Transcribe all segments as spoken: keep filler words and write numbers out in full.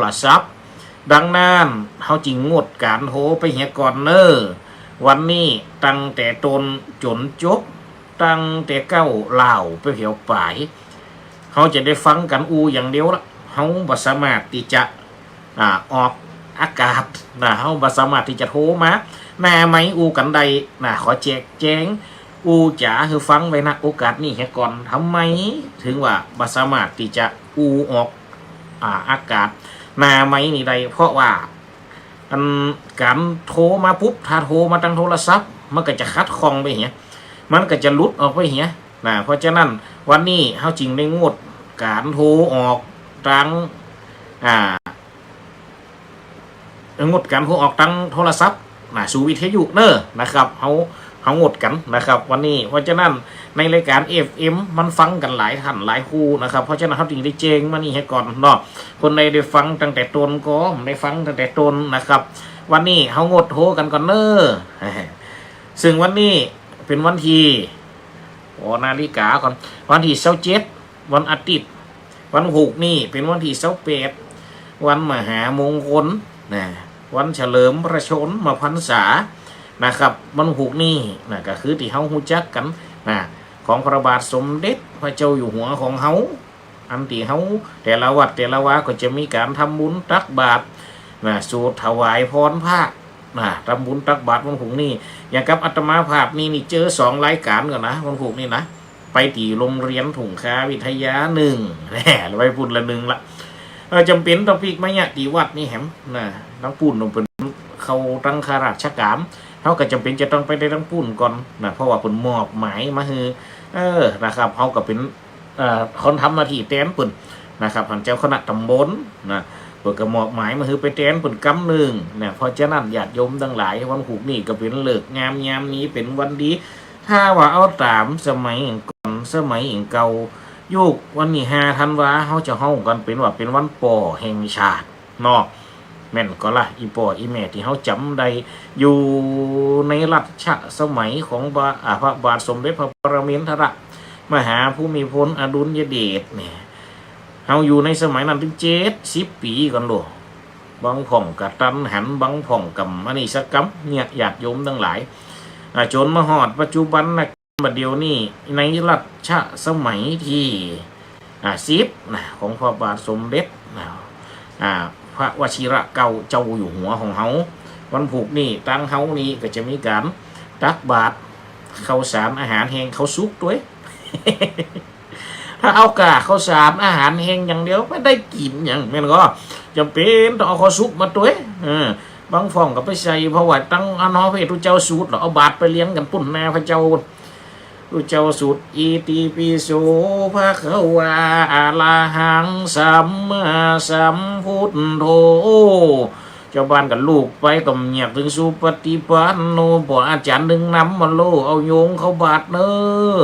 รศัพท์ ดังนั้นเฮาจึงงดก๋านโทรไปเหียก่อนเน่อ วันนี้ตั้งแต่ต้นจ๋นจบ ตั้งแต่เก๊าลาวไปแผวป๋าย เฮาจะได้ฟังกั๋นอู้อย่างเดียวละ เฮาบ่สามารถตี้จะ อ่า ออกอากาศนะ เฮาบ่สามารถตี้จะโทรมาหน้าไมค์อู้กั๋นได้นะ ขอแจกแจงอู้จ๋าหื้อฟังไว้ ณ โอกาสนี้เหียก่อน ทำไมถึงว่าบ่สามารถตี้จะอู้ออก อ่า อากาศหน้าไมค์นี่ได้ เพราะว่า อันก๋านโทรมาปุ๊บ ถ้าโทรมาตางโทรศัพท์ มันก็จะขัดข้องไปเหีย มันก็จะหลุดออกไปเหียนะ เพราะฉะนั้นวันนี้เฮาจึงได้งดก๋านโทรออกตาง อ่า งดก๋านโทรออกตางโทรศัพท์นะ สู่วิทยุเน่อนะครับ เฮา เฮางดกั๋นนะครับ วันนี้ เพราะฉะนั้นในรายก๋าน เอฟเอ็ม มันฟังกั๋นหลายท่านหลายคู่นะครับ เพราะฉะนั้นเฮาจึงได้แจ้งมานี่เหียก่อนเนาะ คนใดได้ฟังตั้งแต่ต้นก็ได้ฟังตั้งแต่ต้นนะครับ วันนี้เฮางดโทรกั๋นก่อนเน่อ ซึ่งวันนี้เป๋นวันตี้ ขอนาฬิกาก่อน วันตี้ซาวเจ็ด วันอาทิตย์ วันพูกนี้เป๋นวันตี้ซาวแปด วันมหามงคลนะ วันเฉลิมพระชนมพรรษานะครับ วันพูกนี้นะ ก็คือตี้เฮาฮู้จักกั๋นนะ ของพระบาทสมเด็จพระเจ้าอยู่หัวของเฮา อันตี้เฮาแต่ละวัดแต่ละวาก็จะมีก๋านทำบุญตักบาตรนะ สูตรถวายพรพระนะ ทำบุญตักบาตรวันพูกนี้ อย่างกับอาตมาภาพนี่ นี่เจอสองรายก๋านก่อนนะ วันพูกนี้นะ ไปตี้โรงเรียนทุ่งคาวิทยานึ่ง แหม ไปปู๊นละนึ่งละ เออ จ๋ำเป๋นต้องปิ๊กมาเยียะตี้วัดนี่แหมนะ ตางปู๊นเป๋นเข้าตางข้าราชก๋าน เฮาก็จ๋ำเป๋นจะต้องไปได้ตางปู๊นก่อนนะ เพราะว่าเปิ้นมอบหมายมาหื้อ เออ นะครับ เฮาก็เป๋น เอ่อ คนทำหน้าตี้แตนเปิ้นนะครับ หั้นเจ้าคณะตำบลนะ เปิ้นก็มอบหมายมาหื้อไปแตนเปิ้นกำนึ่งนะ เพราะฉะนั้นญาติโยมตังหลาย วันพูกนี้ก็เป๋นฤกษ์งามยามดี เป๋นวันดี ถ้าว่าเอาต๋ามสมัยก่อน สมัยเก่า ยุควันตี้ห้าธันวา เฮาจะฮ้องกั๋นเป๋นว่าเป๋นวันป้อแห่งชาติเนาะ แม่นก่อล่ะ อี่ป้ออี่แม่ตี้เฮาจ๋ำได้ อยู่ในรัชสมัยของบา อ่า พระบาทสมเด็จพระปรมินทรมหาภูมิพลอดุลยเดชเนี่ย เฮาอยู่ในสมัยนั้นตึงเจ็ดสิบปี๋ก่อนโล บางพ่องกะตันหัน บางพ่องกำอันนี้สักกำเนี่ย ญาติโยมตังหลาย อ่า จ๋นมาฮอดปัจจุบันนะ บัดเดี๋ยวนี้ในรัชสมัยตี้ อ่า สิบนะ ของพระบาทสมเด็จนะ อ่า พระวชิรเกล้าเจ้าอยู่หัวของเฮา วันพูกนี้ตางเฮานี้ก็จะมีก๋านตักบาตรข้าวสารอาหารแห้ง ข้าวสุกตวย ถ้าเอาก้าข้าวสารอาหารแห้งอย่างเดียวบ่ได้กิ๋นหยัง แม่นก่อ จ๋ำเป๋นต้องเอาข้าวสุกมาตวย เออ บางพ่องก็ไปใส่ เพราะว่าตังอันเฮาพระเจ้าสูตร เอาบาตรไปเลี้ยงกั๋นปู๊นหน้าพระเจ้า พระเจ้าสูตร อิติปิโส ภะคะวา อะระหัง สัมมาสัมพุทโธ เจ้าบ้านก็ลูบไปก็เยียกตึงสุปฏิปันโน ป้ออาจ๋ารย์นึ่งนำมาโล เอาโยงเข้าบาตรเน่อ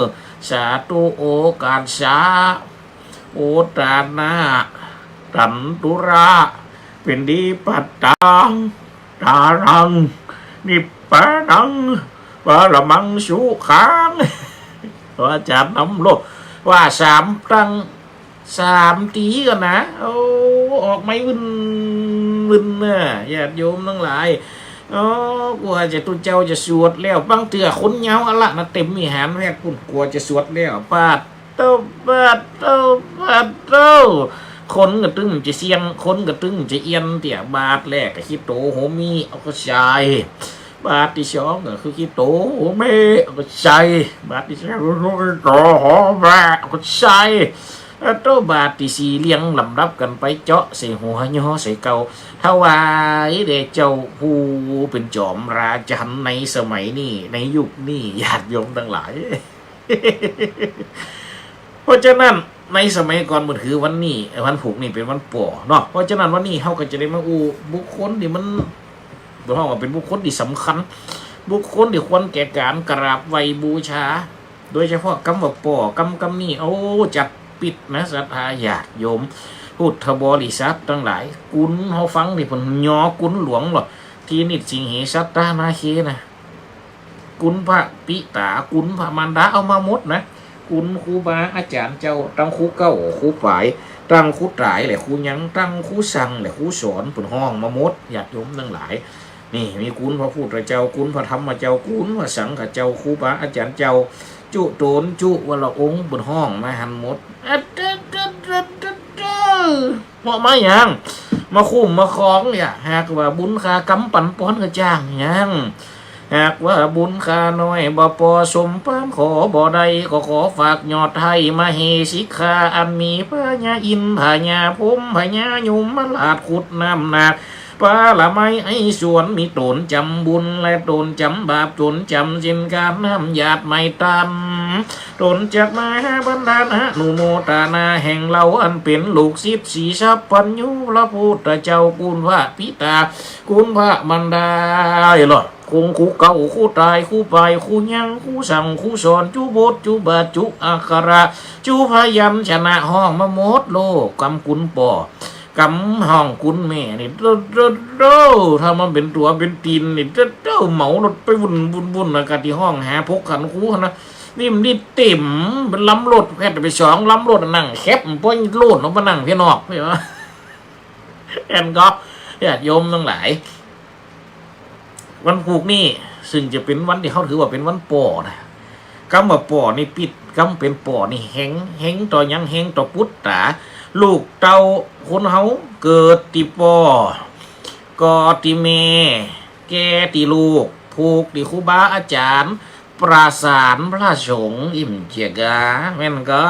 สาธุ โอกัสสะ โอตานะ ตันตุระ เป๋นตี้ ปัตตัง ตานัง นิพพานัง ปะระมังสุขัง ป้ออาจ๋ารย์นำโล ว่าสามตัง สามตี๋ก่อนนะ โอ้ ออกไม้วึ่นวึ่นเน่อ ญาติโยมตังหลาย โอ้ กว่าจะตุ๊เจ้าจะสวดแล้ว บางเตื้อคนยาวอะละนะ เต๋มวิหารแวดปู๊น กว่าจะสวดแล้ว ปาดโต้ ปาดโต้ ปาดโต้ คนก็ตึงจะเสี้ยง คนก็ตึงจะเอี้ยนเตี้ย บาตรแรกก็ขี้โตหัวมี เอาก็ใส่ บาตรตี้สองก็คือขี้โตหัวแม่ เอาก็ใส่ บาตรตี้สามก็ขี้โตหัวแม่ เอาก็ใส่ แล้วโตบาตรตี้สี่เรียงลำดับกั๋นไป เจาะใส่หัว ย่อใส่เกล้า ถวายแด่เจ้าผู้เป๋นจอมราชันในสมัยนี้ ในยุคนี้ ญาติโยมตังหลาย เพราะฉะนั้นในสมัยก่อนเปิ้นถือวันนี้ วันพูกนี้เป๋นวันป้อเนาะ เพราะฉะนั้นวันนี้เฮาก็จะได้มาอู้บุคคลตี้มัน เฮาว่าเป๋นบุคคลตี้สำคัญ บุคคลตี้ควรแก่ก๋านกราบไหว้บูชา โดยเฉพาะกำว่าป้อ กำ กำนี้ โอ้ จัดปิ๊ดนะ ศรัทธาญาติโยม พุทธบริษัทตังหลาย กุนเฮาฟังตี้เปิ้นยอกุนหลวงเหรอ ทีนิจสิงเหสัตตนาเคนะ กุนพระปิต๋า กุนพระมารดา เอามาหมดนะ คุณครูบาอาจ๋ารย์เจ้า ตังครูเก๊าครูป๋าย ตังครูต๋ายและครูยัง ตังครูสั่งและครูสอน เปิ้นฮ้องมาหมด ญาติโยมตังหลาย นี่มีคุณพระพุทธเจ้า คุณพระธรรมเจ้า คุณพระสังฆเจ้า ครูบาอาจ๋ารย์เจ้า จุ๊ต๋นจุ๊วรองค์ เปิ้นฮ้องมาหั้นหมด อะเต๊อะเต๊อะเต๊อะเต๊อะ เหมาะมาหยัง มาคุ้มมาครองเนี่ย หากว่าบุญข้ากำปันป้อนก็จ้างหยัง หากว่าบุญข้าน้อยบ่ปอสมปานขอบ่ได้ ก็ขอฝากยอดไท้มเหสิกขา อันมีพญาอินทร์ พญาพรหม พญายมราช ขุดน้ำนาค ปาละไม้ไอ้สวน มีต๋นจ๋ำบุญและต๋นจ๋ำบาป ต๋นจ๋ำศีล กาน้ำหยาดไม้ตัน ต๋นจักมาหาบันดาลอนุโมทนา แห่งเฮาอันเป๋นลูกศิษย์สีสัพพัญญู พระพุทธเจ้า คุณพระปิตา คุณพระมารดา ไอ้หลอด คุณครูเก๊า ครูต๋าย ครูป๋าย ครูยัง ครูสั่ง ครูสอน จุบท จุบาท จุอักขระ จุพยัญชนะ ฮ้องมาหมดโลก กำคุณป้อ กำฮ้องคุณแม่นี่ โด โด โด ถ้ามันเป๋นตั๋วเป๋นตี๋นนี่ โด โด เหมารถไปวุ่น วุ่น วุ่นนะ กะตี้ฮ้องหาพกขันครูนะ นี่มันได้เต๋มเป๋นลำรถ แผดไปสองลำรถ นั่งแคบ มันป้อยโล่นออกมานั่งเพียนอก เห็นบ่ แอ่นก็ ญาติโยมตังหลาย วันพูกนี้ ซึ่งจะเป๋นวันตี้เฮาถือว่าเป๋นวันป้อนะ กำว่าป้อนี่ปิด กำเป๋นป้อนี่แฮง แฮงต่อหยัง แฮงต่อปุตต๋า ลูกเต้าคนเฮา เกิดตี้ป้อ ก่อตี้แม่ แก่ตี้ลูก ผูกตี้ครูบาอาจ๋ารย์ ประสานพระสงฆ์ อิ่มเจียกา แม่นก็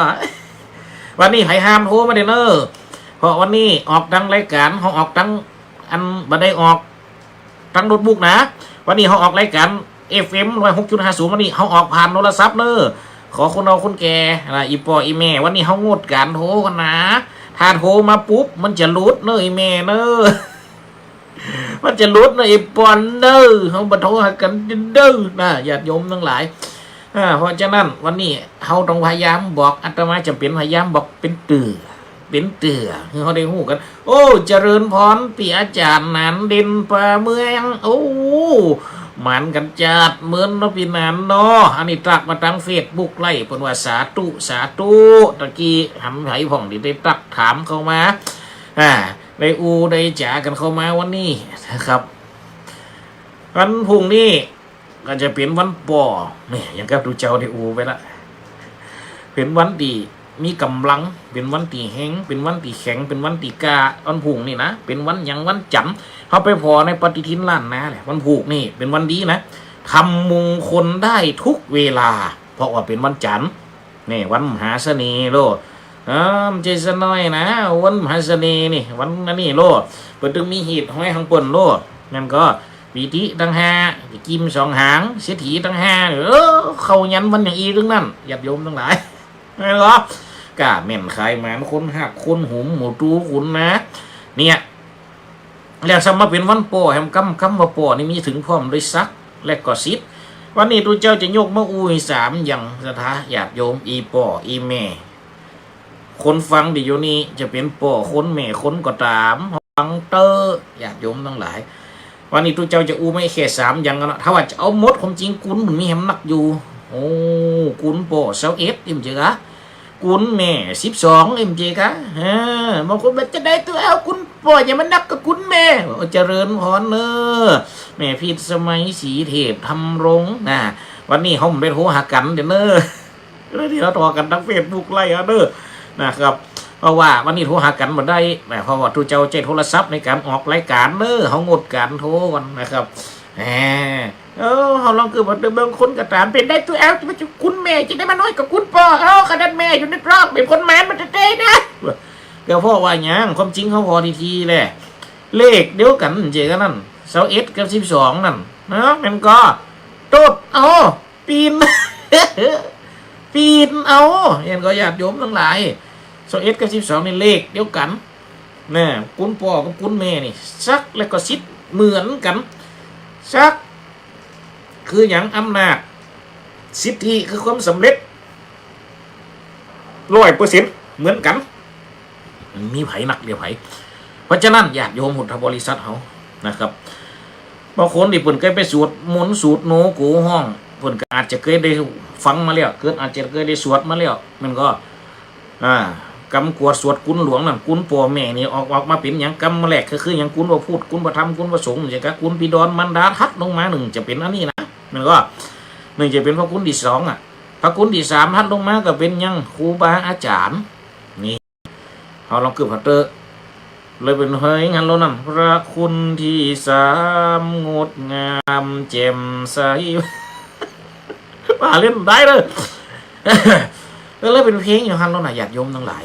วันนี้ใผห้ามโทรมาเด้อเน่อ เพราะวันนี้ออกตังรายก๋าน เฮาออกตัง อันบ่ได้ออกตังโน้ตบุ๊กนะ วันนี้เฮาออกรายก๋าน เอฟเอ็ม ร้อยหกจุดห้าศูนย์ วันนี้เฮาออกผ่านโทรศัพท์เน่อ ขอคนเฒ่าคนแก่นะ อี่ป้ออี่แม่ วันนี้เฮางดก๋านโทรกั๋นนะ ถ้าโทรมาปุ๊บ มันจะหลุดเน่ออี่แม่เน่อ มันจะหลุดเน่ออี่ป้อเน่อ เฮาบ่โทรหากั๋นเด้อนะ ญาติโยมตังหลาย อ่า เพราะฉะนั้นวันนี้เฮาต้องพยายามบอก อาตมาจ๋ำเป๋นพยายามบอกเป๋นเตื้อ เป๋นเตื้อ หื้อเฮาได้ฮู้กั๋น โอ้ เจริญพรปี้อาจ๋ารย์หนานเด่นป่าเมือง โอ้ หมานกั๋นจาดเมินเนาะปี้หนานเนาะ อันนี้ตักมาตังเฟซบุ๊กไลฟ์ เปิ้นว่าสาธุ สาธุ ตะกี้หันไผพ่องตี้ได้ตักถามเข้ามา อ่า ได้อู้ได้จ๋ากั๋นเข้ามาวันนี้นะครับ วันพูกนี้ ก็จะเป๋นวันป้อ แหม อย่างกับตุ๊เจ้าได้อู้ไปละ เป๋นวันตี้มีก๋ำลัง เป๋นวันตี้แฮง เป๋นวันตี้แข็ง เป๋นวันตี้กล้า วันพูกนี้นะ เป๋นวันหยัง วันจันทร์ เฮาไปผ่อในปฏิทินล้านนาแหละ วันพูกนี้เป๋นวันดีนะ ทำมงคลได้ทุกเวลา เพราะว่าเป๋นวันจันทร์ นี่วันมหาเสน่ห์โลด เออ บ่ใจ้ซะน้อยนะ วันมหาเสน่ห์นี่ วันอันนี้โลด เปิ้นตึงมีฮีตฮ้อยของเปิ้นโลด แม่นก็ ปีติตังห้า กิมสองหาง เศรษฐีตังห้า เออ เข้ายันวันอย่างอี้ตึงนั้น ญาติโยมตังหลาย แม่นก็ ก้าแม่นขายหมาน คนฮักคนหุม หมู่ตู้ขุนนะ เนี่ย แล้วซ้ำมาเป๋นวันป้อแหม กำ กำว่าป้อนี่มีเถิงพร้อมด้วยศักดิ์และก็สิทธิ์ วันนี้ตุ๊เจ้าจะยกมาอู้หื้อสามอย่าง ศรัทธาญาติโยม อี่ป้ออี่แม่ คนฟังตี้อยู่นี่จะเป๋นป้อคนแม่คนก็ต๋าม ฟังเต๊อะ ญาติโยมตังหลาย วันนี้ตุ๊เจ้าจะอู้มาแค่สามอย่างกั๋นเนาะ ถ้าว่าจะเอาหมดความจริงกุนมันมีแหมนักอยู่ โอ้ กุนป้อซาวเอ็ด อิ่มเจียกา กุนแม่สิบสอง อิ่มเจียกา เออ บางคนว่าจะใดตุ๊เอากุนป้ออย่ามานักกับกุนแม่ โอ้ เจริญพรเน่อ แม่พิสมัย ศรีเทพธำรงค์ นะ วันนี้เฮาบ่ได้โทรหากั๋นเด้อเน่อ แล้วตี้เฮาต่อกั๋นตังเฟซบุ๊กไลฟ์เอาเน่อ นะครับ เพราะว่าวันนี้โทรหากั๋นบ่ได้นะ เพราะว่าตุ๊เจ้าใจ๊โทรศัพท์ในก๋านออกรายก๋านเน่อ เฮางดก๋านโทรก่อนนะครับ แหม เออ เฮาลองคือว่าเบิ่งคนก็ต๋าม เป๋นใดตุ๊เอา จะมากุนแม่จะได้มาน้อยกับกุนป้อ เอ้า ขนาดแม่อยู่ในตรอก เป๋นคนหมานมาแต๊ๆ นะ ก็เพราะว่าหยัง ความจริงเฮาผ่อทีๆ แหละ เลขเดียวกั๋นเจียกานั่น ซาวเอ็ดกับสิบสองนั่น นะ แม่นก็ โต๊ด เอ้า ปี๋น ปี๋นเอา เห็นก็ญาติโยมตังหลาย ซาวเอ็ดกับสิบสองนี่เลขเดียวกั๋น นะ กุนป้อกับกุนแม่นี่ ศักดิ์และก็สิทธิ์เหมือนกั๋น ศักดิ์คือหยัง อำนาจ สิทธิคือความสำเร็จ ร้อยเปอร์เซ็นต์ เหมือนกั๋น บ่มีไผนักเดียวไผ เพราะฉะนั้นญาติโยมพุทธบริษัทเฮานะครับ บางคนตี้เปิ้นเกยไปสูตรมนต์สูตรโนกูฮ้อง เปิ้นก็อาจจะเกยได้ฟังมาแล้ว เปิ้นอาจจะเกยได้สวดมาแล้ว แม่นก่อ อ่า กำกวดสวดกุนหลวงนั่น กุนป้อแม่นี่ออก ออกมาเป๋นหยัง กำแรกก็คือหยัง กุนพระพุทธ กุนพระธรรม กุนพระสงฆ์ จั่งซี้ก่อ กุนบิดรมารดา ถัดลงมานึ่งจะเป๋นอันนี้นะ แม่นก่อ นึ่งจะเป๋นพระกุนตี้สองอะ พระกุนตี้สาม ถัดลงมาก็เป๋นหยัง ครูบาอาจารย์ นี่ เฮาลองกึ๊ดผ่าเต๊อะ เลยเป๋นเฮยหันโลนั่น พระคุณที่สามงดงามแจ่มใส มาเล่นได้เลย ก็เลยเป๋นเพลงอยู่หันโลน่ะ ญาติโยมตังหลาย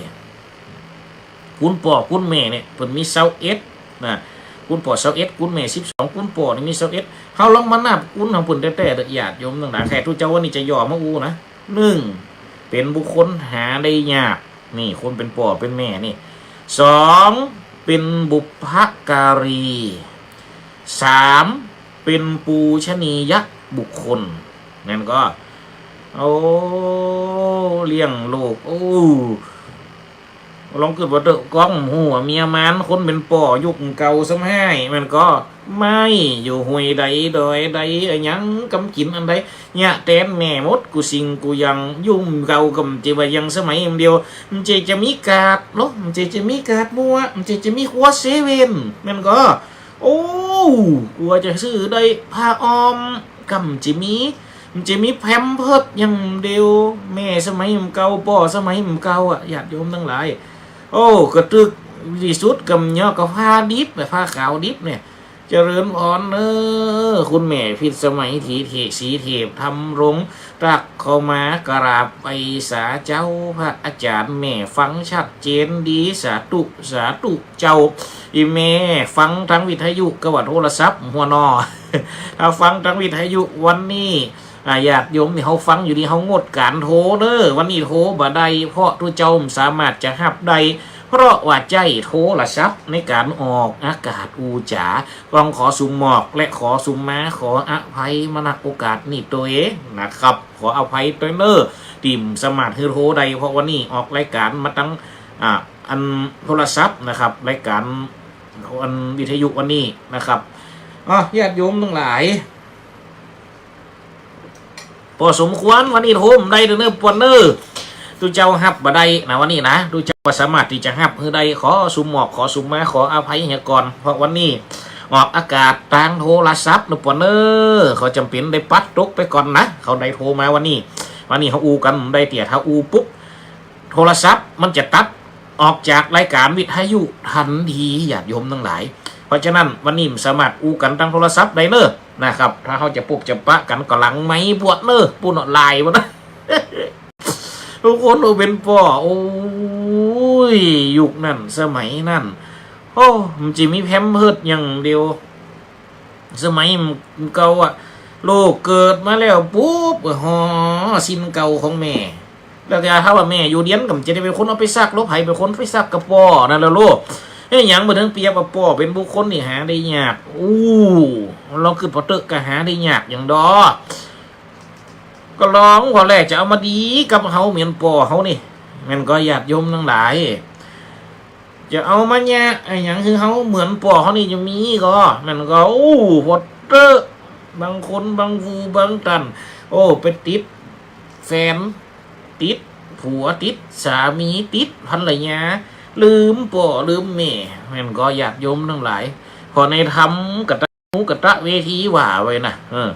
กุนป้อกุนแม่เนี่ย เปิ้นมีซาวเอ็ดนะ กุนป้อซาวเอ็ด กุนแม่สิบสอง กุนป้อนี่มีซาวเอ็ด เฮาลองมานับกุนของเปิ้นแต๊ๆ เต๊อะ ญาติโยมตังหลาย แค่ตุ๊เจ้าวันนี้จะย่อมาอู้นะ นึ่ง เป๋นบุคคลหาได้ยาก นี่ คนเป๋นป้อเป๋นแม่นี่ สอง เป๋นบุพการี สาม เป๋นปูชนียบุคคล แม่นก่อ โอ้ เลี้ยงลูก โอ้ ลองกึ๊ดผ่าเต๊อะ ก้องหัวเมียมาน คนเป๋นป้อยุคเก่าซ้ำฮ้าย แม่นก่อ ไม้อยู่ห้วยใดดอยใด อะหยังกำกิ๋นอันใด เยียะแตนแม่หมดกู้สิ่งกู้อย่าง ยุคเก่าก็บ่ใจ้ว่ายัง สมัยเดียว บ่ใจ้จะมีกาดเนาะ บ่ใจ้จะมีกาดมั่ว บ่ใจ้จะมีครัวเซเว่น แม่นก่อ โอ้ กว่าจะซื้อได้ผ้าอ้อม ก็บ่ใจ้มี บ่ใจ้มีแพมเพิร์สอย่างเดียว แม่สมัยเก่า ป้อสมัยเก่าอะ ญาติโยมตังหลาย โอ้ กระตึกตี้สุดก็บ่เหนือกว่าผ้าดิบอะ ผ้าขาวดิบเนี่ย เจริญพรเน้อ คุณแม่พิสมัย ถีเทพ ศรีเทพ ธำรง ตักเข้ามากราบไหว้สาเจ้า พระอาจารย์แม่ฟังชัดเจนดี สาธุ สาธุเจ้า อี่แม่ฟังตางวิทยุกะว่าโทรศัพท์หั้นน่อ ถ้าฟังตางวิทยุวันนี้ อ่า ญาติโยมตี้เฮาฟังอยู่นี่ เฮางดก๋านโทรเน้อ วันนี้โทรบ่ได้ เพราะตุ๊เจ้าบ่สามารถจะฮับได้ เพราะว่าใจ๊โทรศัพท์ในก๋านออกอากาศอู้จ๋า ต้องขอสุมหมอกและขอสุมมา ขออภัยมา ณ โอกาสนี้ตวยนะครับ ขออภัยตวยเน้อ ตี้บ่สามารถหื้อโทรได้ เพราะวันนี้ออกรายก๋านมาตาง อ่า อันโทรศัพท์นะครับ รายก๋านอันวิทยุวันนี้นะครับ อ้อ ญาติโยมตังหลาย ปอสมควร วันนี้โทรบ่ได้เน้อ ปวนเน้อ ตุ๊เจ้าฮับบ่ได้นะ วันนี้นะ ตุ๊เจ้าบ่สามารถตี้จะฮับหื้อได้ ขอสุมหมอก ขอสุมมา ขออภัยเหียก่อน เพราะวันนี้ออกอากาศตางโทรศัพท์เน้อ ปวนเน้อ เขาจ๋ำเป๋นได้ปัดตกไปก่อนนะ เขาได้โทรมาวันนี้ วันนี้เฮาอู้กั๋นบ่ได้เตื้อ ถ้าอู้ปุ๊บ โทรศัพท์มันจะตัดออกจากรายก๋านวิทยุตันที ญาติโยมตังหลาย เพราะฉะนั้นวันนี้บ่สามารถอู้กั๋นตางโทรศัพท์ได้เน้อนะครับ ถ้าเฮาจะปบจะปะกั๋นก็หลังไมค์ปวนเน้อ ปู้นเนาะ ไลน์ปวนเน้อ ทุกคนโอ้เป๋นป้อ โอ้ย ยุคนั้นสมัยนั้น โอ้ บ่ใจ้มีแพมเพิร์สอย่างเดียว สมัยเก่าอะ ลูกเกิดมาแล้วปุ๊บ ก็ห่อสิ้นเก่าของแม่ แล้วแต่ถ้าว่าแม่อยู่เดียนก็บ่ใจ้ได้เป๋นคนเอาไปซัก แล้วใผเป๋นคนไปซัก ก็ป้อนั่นแหละลูก เอ๊ะ หยังบ่เถิงเปรียบว่าป้อเป๋นบุคคลตี้หาได้ยาก อู้ ลองกึ๊ดผ่าเต๊อะ ก็หาได้ยากอย่างดอ ก็ลองว่าแลจะเอามาดีกับเฮาเหมือนป้อเฮานี่ แม่นก่อ ญาติโยมตังหลาย จะเอามาเยียะอะหยังหื้อเฮาเหมือนป้อเฮานี่จะมีก่อ แม่นก่อ โอ้ ผ่าเต๊อะ บางคนบางผู้บางต้าน โอ้ ไปติดแฟน ติดผัว ติดสามี ติดภรรยา ลืมป้อลืมแม่ แม่นก่อ ญาติโยมตังหลาย เพราะในธรรมกตะ กตะเวทีว่าไว้นะ เออ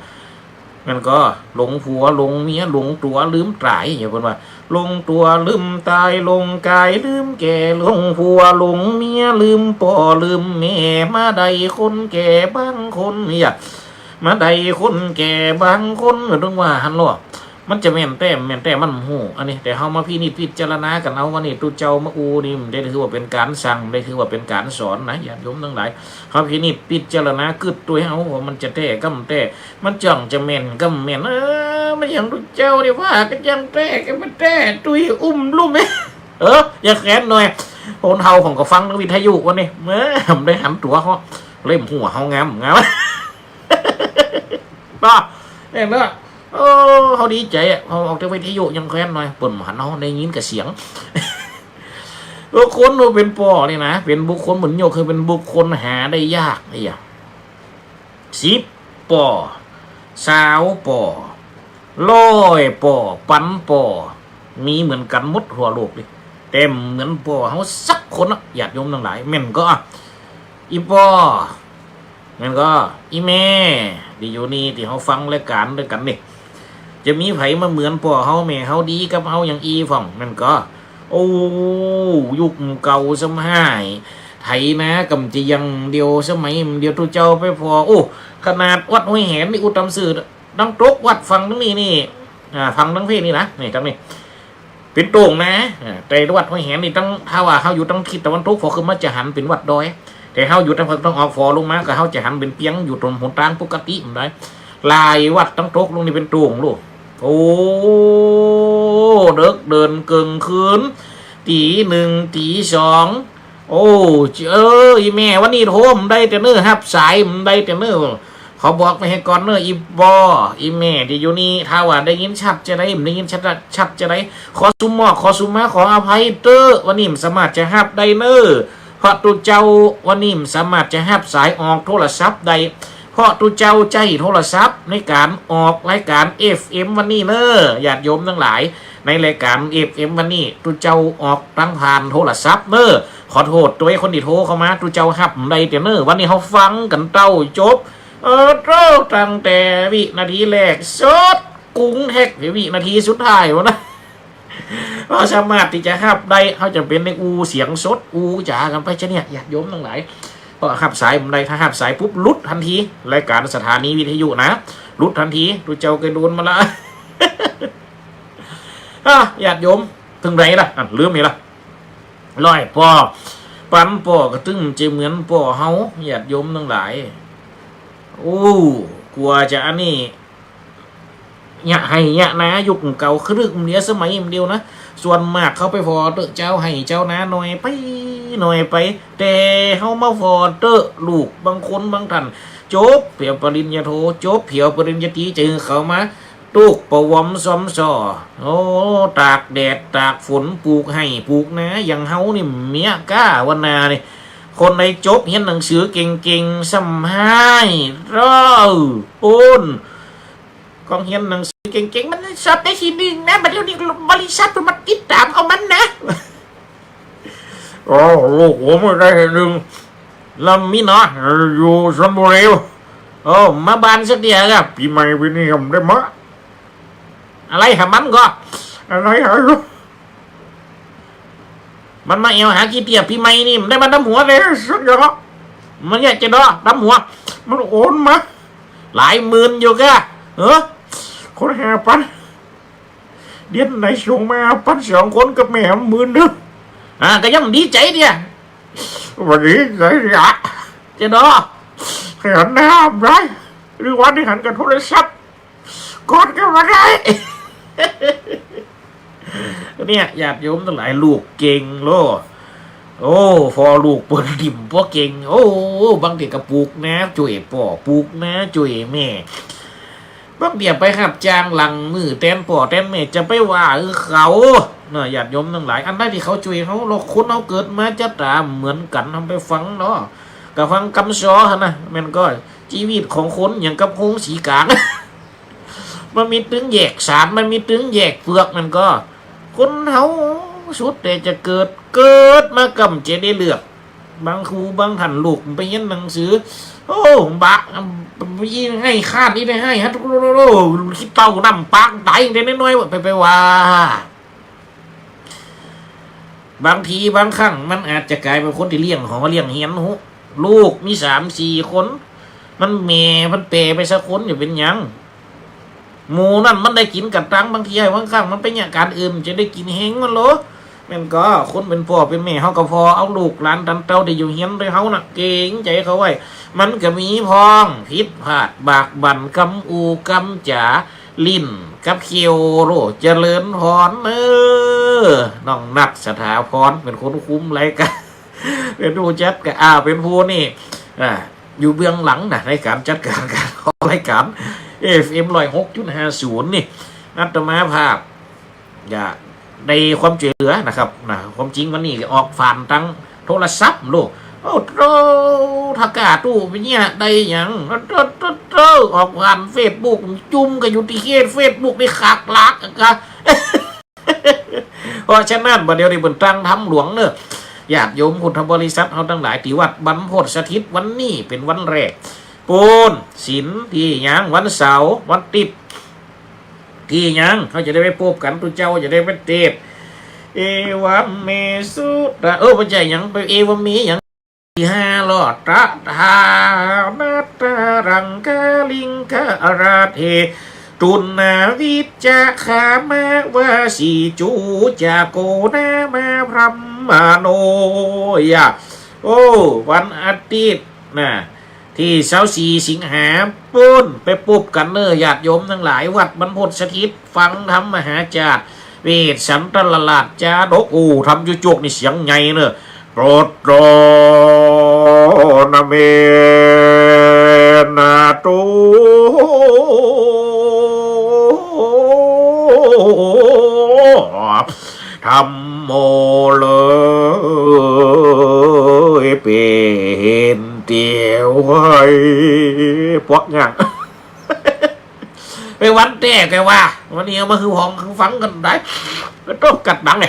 แม่นก่อ หลงผัวหลงเมียหลงตั๋วลืมต๋าย อย่างเปิ้นว่า หลงตั๋วลืมต๋าย หลงก๋ายลืมแก่ หลงผัวหลงเมีย ลืมป้อลืมแม่ มาได้คนแก่บางคน เนี่ย มาได้คนแก่บางคน ก็ต้องว่าหั้นเนาะ มันจะแม่นแต๊บ่แม่นแต๊มันบ่ฮู้ อันนี้ แต่เฮามาพินิจพิจารณากั๋นเอา วันนี้ตุ๊เจ้ามาอู้นี่ บ่ได้ถือว่าเป๋นก๋านสั่ง บ่ได้ถือว่าเป๋นก๋านสอนนะ ญาติโยมตังหลาย เฮาพินิจพิจารณากึ๊ดตวยเอาว่ามันจะแต๊กำแต๊ มันจ้องจะแม่นกำแม่น เออ มันอย่างตุ๊เจ้านี่ว่ากั๋นจ้องแต๊กำแต๊ ตวยอุ้มลุ่ม เออ อย่าแขวนหน่อย คนเฒ่าผมก็ฟังวิทยุวันนี้ เออ ผมได้หันตั๋วเขา เล่มหัวเขางามงาม เนาะ เห็นเนาะ โอ้ เขาดีใจ๋อะ เขาออกจากวิทยุยังแขวนหน่อย เปิ้นบ่หัน เขาได้ยินแต่เสียง เออ คนเฮาเป๋นป้อนี่นะ เป๋นบุคคล เปิ้นยกหื้อเป๋นบุคคลหาได้ยาก ไอ้หยัง สิบป้อ ซาวป้อ ร้อยป้อ ปันป้อ มีเหมือนกั๋นหมดทั่วโลกเลย แต่บ่เหมือนป้อเฮาสักคนนะ ญาติโยมตังหลาย แม่นก่อ อีป้อ แม่นก่อ อีแม่ ตี้อยู่นี่ ตี้เฮาฟังรายก๋านตวยกั๋นนี่ จะมีใผมาเหมือนป้อเฮา แม่เฮาดีกับเฮาอย่างอี้พ่อง แม่นก่อ โอ้ ยุคเก่าซ้ำฮ้าย ไถนาก่ำจะยังเดียว สมัยเดียว ตุ๊เจ้าไปผ่อ โอ้ ขนาดวัดห้วยแหนนี่ อู้ ต๋ามซื่อ ตังตกวัดฝั่งตังนี้นี่ อ่า ฝั่งตังเพศนี่นะ นี่ตังนี้ เป๋นโต่งนา อ่า แต่วัดห้วยแหนนี่ตัง ถ้าว่าเฮาอยู่ตังทิศตะวันตก ผ่อขึ้นมาจะหันเป๋นวัดดอย แต่เฮาอยู่ตังภาคตะวันออก ผ่อลงมาก็เฮาจะหันเป๋นเปียง อยู่ต๋ามหนตางปกติบ่ได้ หลายวัดตังตกลงนี่เป๋นโต่งลูก โอ้ เดิกเดินเกิ่งคืน ตี๋หนึ่ง ตี๋สอง โอ้ เออ อีแม่ วันนี้โทรบ่ได้เตื้อเน่อ ฮับสายบ่ได้เตื้อเน่อ ขอบอกไว้หื้อก่อนเน่อ อีป้อ อีแม่ตี้อยู่นี่ ถ้าว่าได้ยินชัดจะใด บ่ได้ยินชัด ชัดจะใด ขอสุหม้อ ขอสุหม้า ขออภัยเต๊อะ วันนี้บ่สามารถจะฮับได้เน่อ เพราะตุ๊เจ้าวันนี้บ่สามารถจะฮับสายออกโทรศัพท์ได้ เพราะตุ๊เจ้าใจ๊โทรศัพท์ในก๋านออกรายก๋าน เอฟเอ็ม วันนี้เน่อ ญาติโยมตังหลาย ในรายก๋าน เอฟเอ็ม วันนี้ ตุ๊เจ้าออกตังผ่านโทรศัพท์เน่อ ขอโต้ษตวยคนตี้โทรเข้ามา ตุ๊เจ้าฮับบ่ได้เตื้อเน่อ วันนี้เฮาฟังกั๋นเต้าจบ เออ โต้ ตั้งแต่วินาทีแรก สดกุ้งแฮก วินาทีสุดท้ายวะนะ เฮาสามารถตี้จะฮับได้ เฮาจ๋ำเป๋นในอู้เสียงสด อู้จ๋ากั๋นไปจะเนี่ย ญาติโยมตังหลาย เพราะฮับสายบ่ได้ ถ้าฮับสายปุ๊บ หลุดตันที รายก๋านสถานีวิทยุนะ หลุดตันที ตุ๊เจ้าเกยโดนมาละ อ่ะ ญาติโยม เถิงไหนละ อ่ะ ลืมอีกละ ร้อยป้อ ปันป้อก็ตึงจะเหมือนป้อเฮา ญาติโยมตังหลาย โอ้ กว่าจะอันนี้ เยียะไฮ่เยียะนา ยุคเก่า คือลึกบ่เหลือสมัยบ่เดียวนะ ส่วนมากเขาไปผ่อเต๊อะ เจ้าไฮ่เจ้านาน้อยไป น้อยไป แต่เฮามาผ่อเต๊อะ ลูกบางคนบางต้าน จบเปียวปริญญาโท จบเปียวปริญญาตรี จะหื้อเขามา ตุ๊กปะวอมซ้อมซ้อ โอ้ ตากแดดตากฝน ปลูกไฮ่ปลูกนา อย่างเฮานี่เมียก้าวันนานี่ คนใดจบเฮียนหนังสือเก่งๆ ซ้ำฮ้าย เอ้อ โอ้น ก้องเฮียนหนังสือเก่งๆ มันสอบได้ตี้หนึ่งนะ บัดเดี๋ยวนี้บริษัทเปิ้นมาติดต๋ามเอามันนะ โอ้ ลูกผมได้ตี้หนึ่ง ลำมีเนาะ อยู่ชลบุรี โอ้ มาบ้านสักเตื้อก่ะ ปี๋ใหม่ปี๋นี้บ่ได้มา อะไรหามันก่อ อะไรหาลูก มันมาแอ่วหาขี้เตี้ยปี๋ใหม่นี่ บ่ได้มาดำหัวเลย สุดยอด มันอยากจะดอดำหัว มันโอนมา หลายหมื่นอยู่ก่ะ เออ คนห้าปัน เดือนไหนส่งมาปันสองคนกับแม่หมื่นนึ่ง อ่า ก็ยังดีใจ๋เตื้อ บ่ดีใจ๋เตื้อ จะดอ หันหน้าบ่ได้ หรือว่าได้หันกับโทรศัพท์ กอดกั๋นบ่ได้ เนี่ย ญาติโยมตังหลาย ลูกเก่งโลด โอ้ ผ่อลูกเปิ้นติ่มป้อเก่ง โอ้ บางเตื้อก็ปลูกนาจ้วยป้อ ปลูกนาจ้วยแม่ บางเตื้อไปฮับจ้างหลังมือแตนป้อแตนแม่ จะไปว่าหื้อเขาเนาะ ญาติโยมตังหลาย อันใดตี้เขาจ้วยเฮา เฮาคนเฮาเกิดมาจะต๋าบ่เหมือนกั๋น เฮาไปฟังเนาะ ก็ฟังกำสอนหั้นนะ แม่นก่อ จีวิตของคนอย่างกับโฮงสีก๋าง มันมีตึงแยกสาร มันมีตึงแยกเปือก แม่นก่อ คนเฮาสุดแต่จะเกิด เกิดมาก่ำจะได้เลือก บางครูบางต้านลูกไปเฮียนหนังสือ โอ้ บะ อี้ไห้คร้าน อี้ได้ไห้ ฮะ โอ้ ขี้เถ้าน้ำปางต๋ายแต่น้อยๆ ไป ไปว่า บางทีบางครั้งมันอาจจะก๋ายเป๋นคนตี้เลี้ยงหอเลี้ยงเฮียน ฮู้ ลูกมีสามสี่คน มันแม่มันแป๋ไปสักคนจะเป๋นหยัง หมู่นั้นมันได้กิ๋นกะตัง บางทีบางครั้งมันไปเยียะก๋านอื่น จะได้กิ๋นแฮงมันโล แม่นก่อ คนเป๋นป้อเป๋นแม่ เฮาก็ผ่อเอาลูกหลานตันเต้าตี้อยู่เฮียนตวยเฮาน่ะ เก๋งใจ๋เขาไว้ มันก็มีพ่อง ผิดพลาด บากบั่น กำอู้กำจ๋า ลิ้นกับเขี้ยวโล เจริญพร เออ น้องนัท สถาพร เป๋นคนคุมรายก๋าน เป๋นผู้จัดก๋าน อ่า เป๋นผู้นี่ อ่า อยู่เบื้องหลังนะ ในก๋านจัดก๋านก๋านออกรายก๋าน เอฟเอ็ม ร้อยหกจุดห้าศูนย์ นี่ อาตมาภาพ จะได้ความจ้วยเหลือนะครับ นะ ความจริงวันนี้ออกผ่านตังโทรศัพท์โลด โอ้โธ่ ถ้าก้าตู้ไปเนี่ยได้หยัง โธ่ โธ่ โธ่ ออกผ่านเฟซบุ๊ก จุมกั๋นอยู่ตี้เขตเฟซบุ๊ก ได้ขักหลักอะกะ เพราะฉะนั้น บ่าเดี่ยวนี้เปิ้นตั้งธรรมหลวงเน่อ ญาติโยมพุทธบริษัทเฮาตังหลาย ตี้วัดบรรพตสถิตวันนี้เป๋นวันแรก ปู๊น ศีลตี้หยัง วันเสาร์ วันติ๊ด ตี้หยัง เฮาจะได้ไปปบกั๋น ตุ๊เจ้าจะได้ไปเตสน์ เอวะเม สุตะ เออ บ่ใจ้หยัง ไปเอวะเมหยัง ตี้ห้าลอด ตะถานัตตะรังกะลิงกะราเท ตุณาวิจจะขามะวาสีจูจะโกนามะพรหมโนยะ โอ้ วันอาทิตย์นะ ตี้ซาวสี่สิงหา ปู๊น ไปปบกั๋นเน่อ ญาติโยมตังหลาย วัดบรรพตสถิต ฟังธรรมมหาจารย์ เวสสันตราราชจาดก โอ้ ธรรมจุจกนี่เสียงใหญ่เน่อ โปรดโตนะเมนะตุ ธัมโมเลยเป๋นเตียวไห้ ปวกหยัง ไปวันแต๊กะว่า วันนี้เอามาหื้อห้องหื้อฟังกั๋นได้ ก็ต้องกัดบังไง